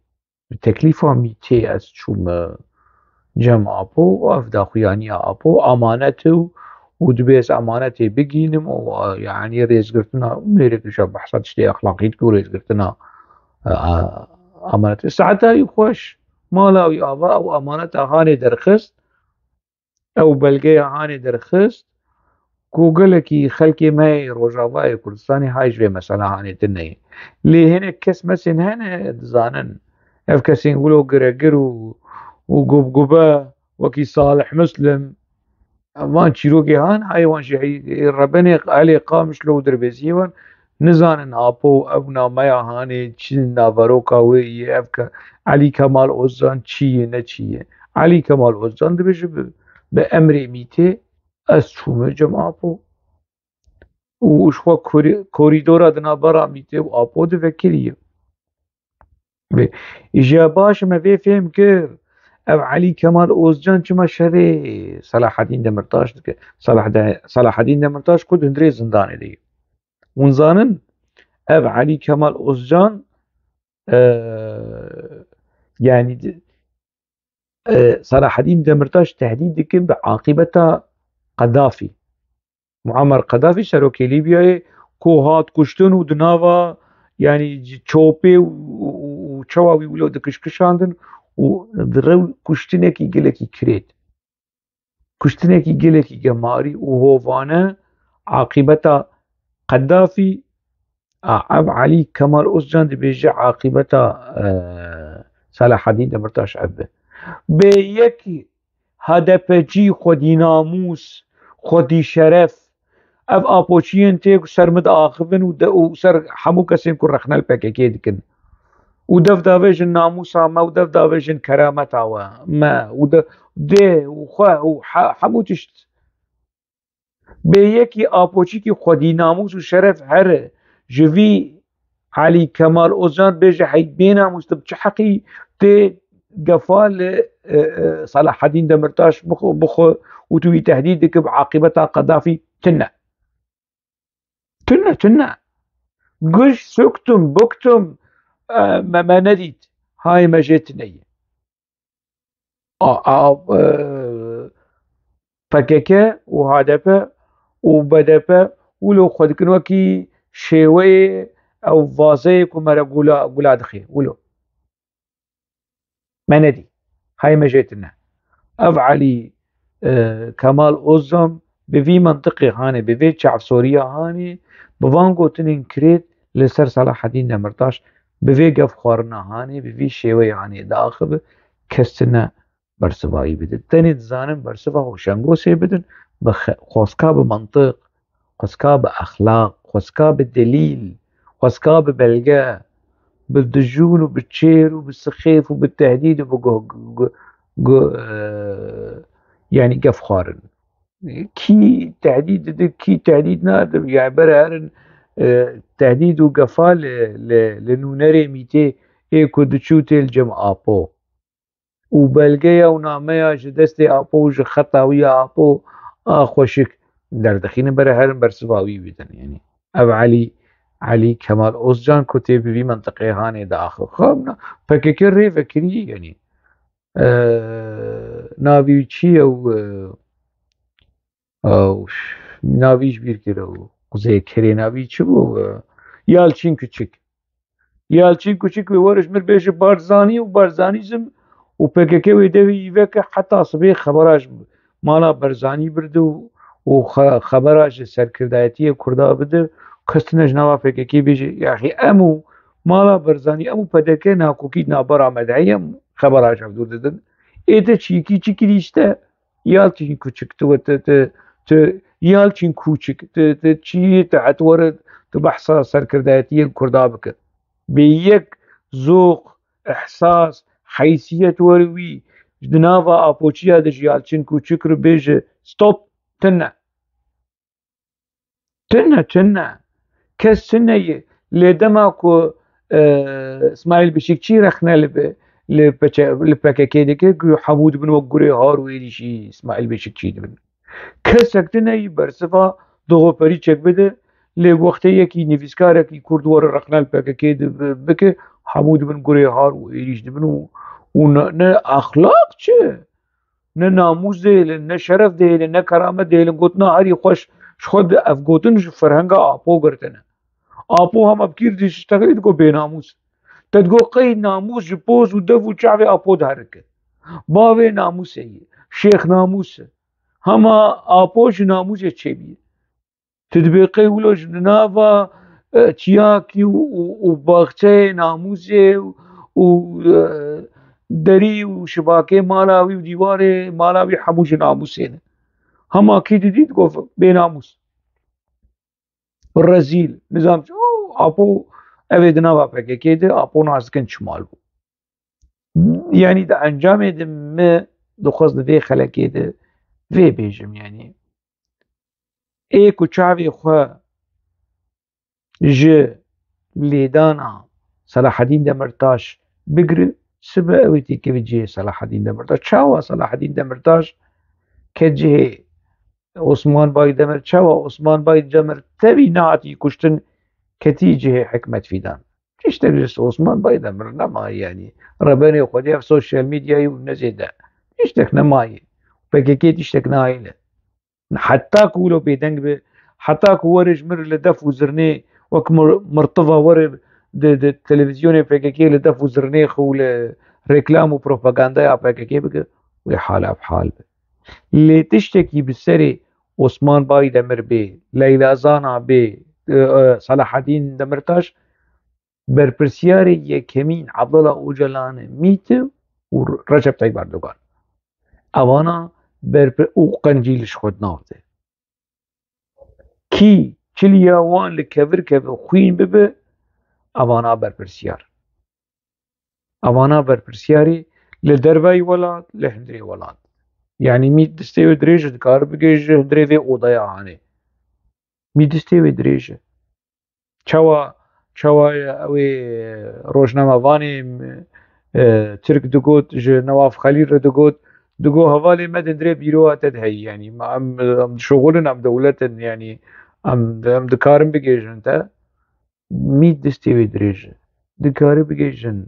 bi teklîfa mîtê ez çûme cem Apo û ev daxuyaniya Apo amanet e û, û dibê ez amanetê bigînim û, e, yanî rêzgirtina mêrek ji behsa tiştê exlaqî dike û rêzgirtina, e, amanetê. Saeta wî xweş, mala wî ava, ew amaneta hanê derxist. Ew belgeya hanê derxist ku gelekî xelkê me yê Rojavayê Kurdistanê hay ji vê mesela hanê tune ye. Lê hinek kes mesên hene dizanin. Ev kesên wilo giregir û, û gubgube wekî Salih Muslim, van çîrokê han hay wan jî hey, rebenê Elê Qamişlo û derbêziyê wan nizanin Apo ew nameya hanê çi naveroka wê yê, ev ke Elî Kemal Ozcan çi ye, ne çi ye. Elî Kemal Ozcan dibêje bi, bi emrê mîtê ez çûme cem Apo. Û ji xwe korî-, korîdora di navbera mîtê û Apo de vekiriye. Bê, îja baş me vê fêm kir. Ev Elî Kemal Ozcan çima şerê Selahedîn Demirtaş dike? Selahde-, Selahedîn Demirtaş ku di hundirê zindanê de ye. Hûn zanin, ev Elî Kemal Ozcan, e, Yani, e, Selahaddîn Demirtaş tehdîd dikin bi aqîbeta Qedafî. Muammer Qedafî serokê Lîbyayê ku hat kuştin û di nava, yani, çopê û, û, û çawa wî wilo dikişkişandin û di rew kuştinekî gelekî kirêt. Kuştinekî gelekî gemarî û hovane aqîbeta Qedafî, a, ev Elî Kemal Ozcan dibêje aqîbeta, e, Selahaddîn Demirtaş ev be. Bê yekî HDP'cî xwedî namûs, xwedî şeref, ev apoçiyên tê ku ser min diaxivin û de, û ser hemû kesên ku rexne li P K K dikin. Û dev davêjin namûsa me û dev davêjin kerameta we, me û de, dê û xwe û he-, hemû tişt. Bê yekî apoçîkî xwedî namûs û şeref here ji vî Elî Kemal Ozcan bêje hey bênamûs, tu bi çi heqî tê gefa li, e, e, Selahaddîn Demirtaş bixwe, bixwe û tu wî tehdîd dikî bi aqîbeta Qedafî? Tune. Tune, tune. Guş suktum, buktum, e, me, me nedît. Hay me jê tune ye. A, a, e, P K K û H D P û B D P wilo xwe dikin wekî şêweyê ew vazeyê ku me re gula, gula dixê. Wilo. Me nedî. Hay me jê tune. Ev Elî, e, Kemal Ozcan bi vî mentiqê hanê, bi vê çavsoriya hanê, bi van gotinên kirêt li ser Selahaddîn Demirtaş, bi vê gefxwarina hanê, bi vî şêweyê hanê diaxive, kes tune bersiva wî bide. Tenê dizanin bersiva Hoşengosê bidin, bi xe-, xwezka bi mentiq, xwezka bi exlaq, xwezka bi delîl, xwezka bi belge, bi dijûn û bi çêr û bi sixêf û bi tehdîd û bi gu-, gu-, gu-, e, yani gefxwarin. Kî tehdîd dide, kî tehdîd nade, yani bere herin, e, tehdîd û gefa li, li, li nûnerê mîtê ê ku diçû tê li cem Apo. Û belgeya û nameya ji destê Apo û ji xeta wî ya Apo a xweşik derdixînin, bere herin bersiva wî bidin. Yanî ev Elî, Elî Kemal Ozcan ku tê bi vî mentiqê hanê diaxive. Xwe P K K rê vekirî, yanî, e, navî wî çi ye û, e, Ew, navî ji bîr kir ew. Quzê kerê navî çi bû? Yalçin Küçük. Yalçin Küçük wê were ji mir bêje Barzanî û Barzanîzm û P K K wê devê î veke heta sibê xebera ji mala Barzanî birdi û, û xe-, xebera ji serkirdayetiyê Kurda bide. Kes tune ji nava P K K bêje, yaxî em û mala Barzanî, em û P D K nakokî di navbera me de heye, em xebera ji hev dûr didin. Ê te çîkî çi kirî işte? Yalçin Küçük, tu, tu, tu, tu, Yalçin Küçük, tu, tu, çi, tu, et were, tu behsa serkirdayetiyên Kurda bike. Bê yek zoq, ihsas, heysiyet were wî, di nava apoçiya de ji Yalçin Küçük re bêje, stop, tune. Tune, tune. Kes tune ye. Lê dema ku, e, Îsmaîl Beşikçî rexne li bi, li P Ç, li P K K dike, ku hemû dibin wek gurê har û êrîşî Îsmaîl Beşikçî dibin. Kesek tune ye bersiva doxoperî çek bide, lê wextê yekî nivîskarekî Kurd were rexne li P K K di, bi, bike, hemû dibin gurê har û êrîş dibin û, û ne, ne exlaq çi? Ne namûs dihêlin, ne şeref dihêlin, ne keramet dihêlin. Gotina herî xweş, ji xwe di ev gotin ji ferhenga Apo girtine. Apo hema bi kîr diştexilî digo bênamûs. Te digo qey namûs ji poz û dev û çavê Apo diherike. Bavê namûsê ye. Şêx namûs e. Hema Apo ji namûsê çêbûye. Tu dibê qey wilo ji nava, e, çiyakî û, û, û baxçeyê namûsê û, û, e, derî û şibakê mala wî û dîwarê mala wî hemû ji namûsê ne. Hema kî didî digot bênamûs. Rezîl. Nizam çi? O, Apo, ev ê di nava P K K de, Apo nas dikin çi mal bû. Yanî di encamê de me dixwest di vê xelekê de vê bêjim, yanî. Ê ku çavê xwe ji lêdana Selahedîn Demirtaş bigire, sibe ew ê têkeve cihê Selahedîn Demirtaş. Çawa Selahedîn Demirtaş ke cihê Osman Baydemir, çawa Osman Baydemir tevî nehatî kuştin, ketî cihê Hikmet Fîdan? Tiştek ji Osman Baydemir nemaye, yanî rebenê xwedî ev sosyal medyayê û ne zêde. Tiştek nemaye. P K K tiştek nahêle. Heta ku wilo bêdeng be, heta ku were ji mir li def û zirnê, wek mir-, mirtiva were di, di televîzyonê P K K li def û zirnê xwe û li reklam û propagandaya P K K bike, wê hal ev hal be. Lê tiştekî bi serê Osman Baydemir bê, Leyla Zana bê, e, e, Selahedîn Demirtaş, berpirsiyarê yekemîn Abdullah Ocalan e, mît e û Recep Tayyip Erdogan. Evana berpir-, û qencî li ji xwe dinavde. Kî çiliya wan li kevir keve xwîn bibe, evana berpirsiyar. Evana berpirsiyarî li derveyî welat, li hundirê welat. Yanî mît distê wê dirêj e, dikare bigihêje hundirê vê odaya hanê. Mît distê wê dirêj e. Çawa, çawa ew ê rojnamevanê, e, Tirk digot, ji Newaf Xelîl re digot, digot, hevalê me di hundirê bîroya te de heyî, yanî me, em, em dişuxulin, em dewlet in, yanî em, em dikarin bigihêjin te. Mît distê wê dirêj e. Dikare bigihêjin,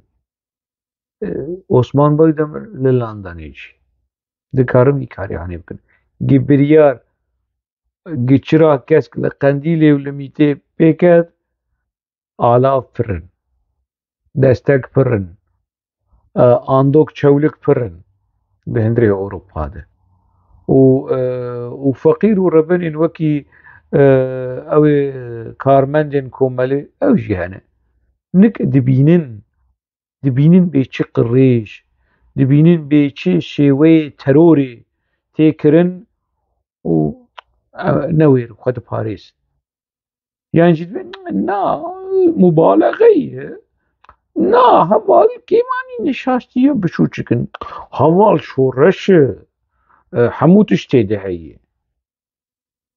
e, Osman Baydemir li Londonê jî. Dikarin vî karî hanê bikin. Gi biryar, gi çira kesk li Qendîlê û li Mîtê pê ket, alav pir in. Destek pir in. E, andok çewlik pir in di hundirê Ewropa de. Û, e, û feqîr û rebenên wekî, e, ew ê karmendên komelê, ew jî hene. Nik dibînin, dibînin bê çi qirêj, dibînin bê çi şêweyê terorê tê kirin û, e, newêr xwe diparêzin. Yan jî dibên, na, mubalexe ye. Na, heval kêmanî nişastiye biçûçik in. Heval şoreş e, e, hemû tişt tê de heye.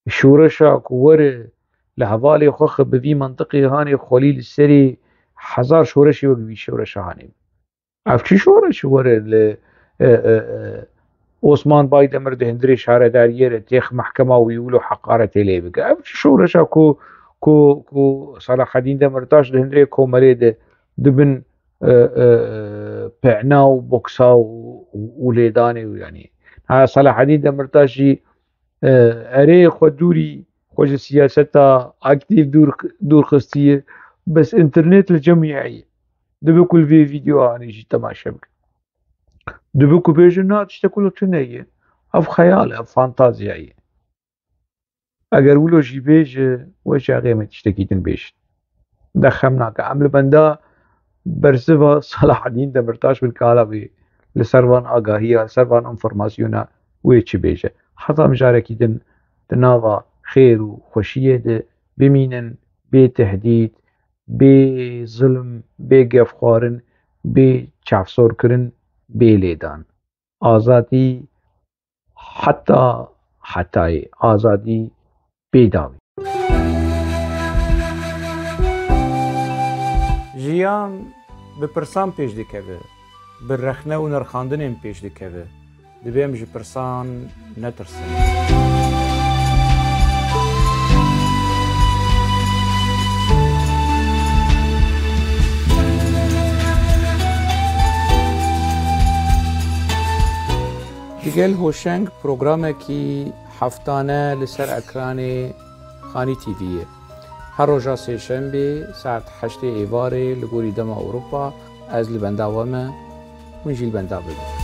Şoreşa ku were li hevalê xwe xwe bi vî mentiqê hanê xwelî li serê hezar şoreşê wek vî şoreşa hanê. Ev çi şoreşî were li, e, e, e, Osman Baydemir di hundirê şaredariyê re têx mehkema wî wilo heqaretê lê bike? Ev çi şoreşa ku, ku, ku Selahedîn Demirtaş di hundirê komelê de dibin, e, e, pêna û boksa û, û, û lêdanê û yanî. Ha, Selahedîn Demirtaş jî, e, erê xwe dûrî, xwe ji siyaseta aktîf dûr, dûr xistiye, bes înternet li cem wî heye. Dibe ku li vê vîdeoyanê jî temaşe bike. Dibe ku bêje, na, tiştek wilo tune ye. Ev xeyal e, ev fantazya ye. Eger wilo jî bêje, we çaxê me tiştekî din bêjin. De xem nake. Em li benda bersiva Selahedîn Demirtaş bin kala bê li ser van agahiya, li ser van informasyona wê çi bêje. Heta mijarekî din di nava xêr û xweşiyê de bimînin, bê tehdît, bê zilm, bê gefxwarin, bê çavsorkirin, bê lêdan. Azadî heta hetayê, azadî bê dawî. Jiyan bi pirsan pêş dikeve, bi rexne û nirxandinên pêş dikeve. Divê em ji pirsan netirsin. Digel Hoşeng programekî heftane li ser ekranê Xanî T V'yê. Her roja sêşembê saet heştê êvarê li gorî dema Ewropa ez li benda we me, hûn jî li benda bibin.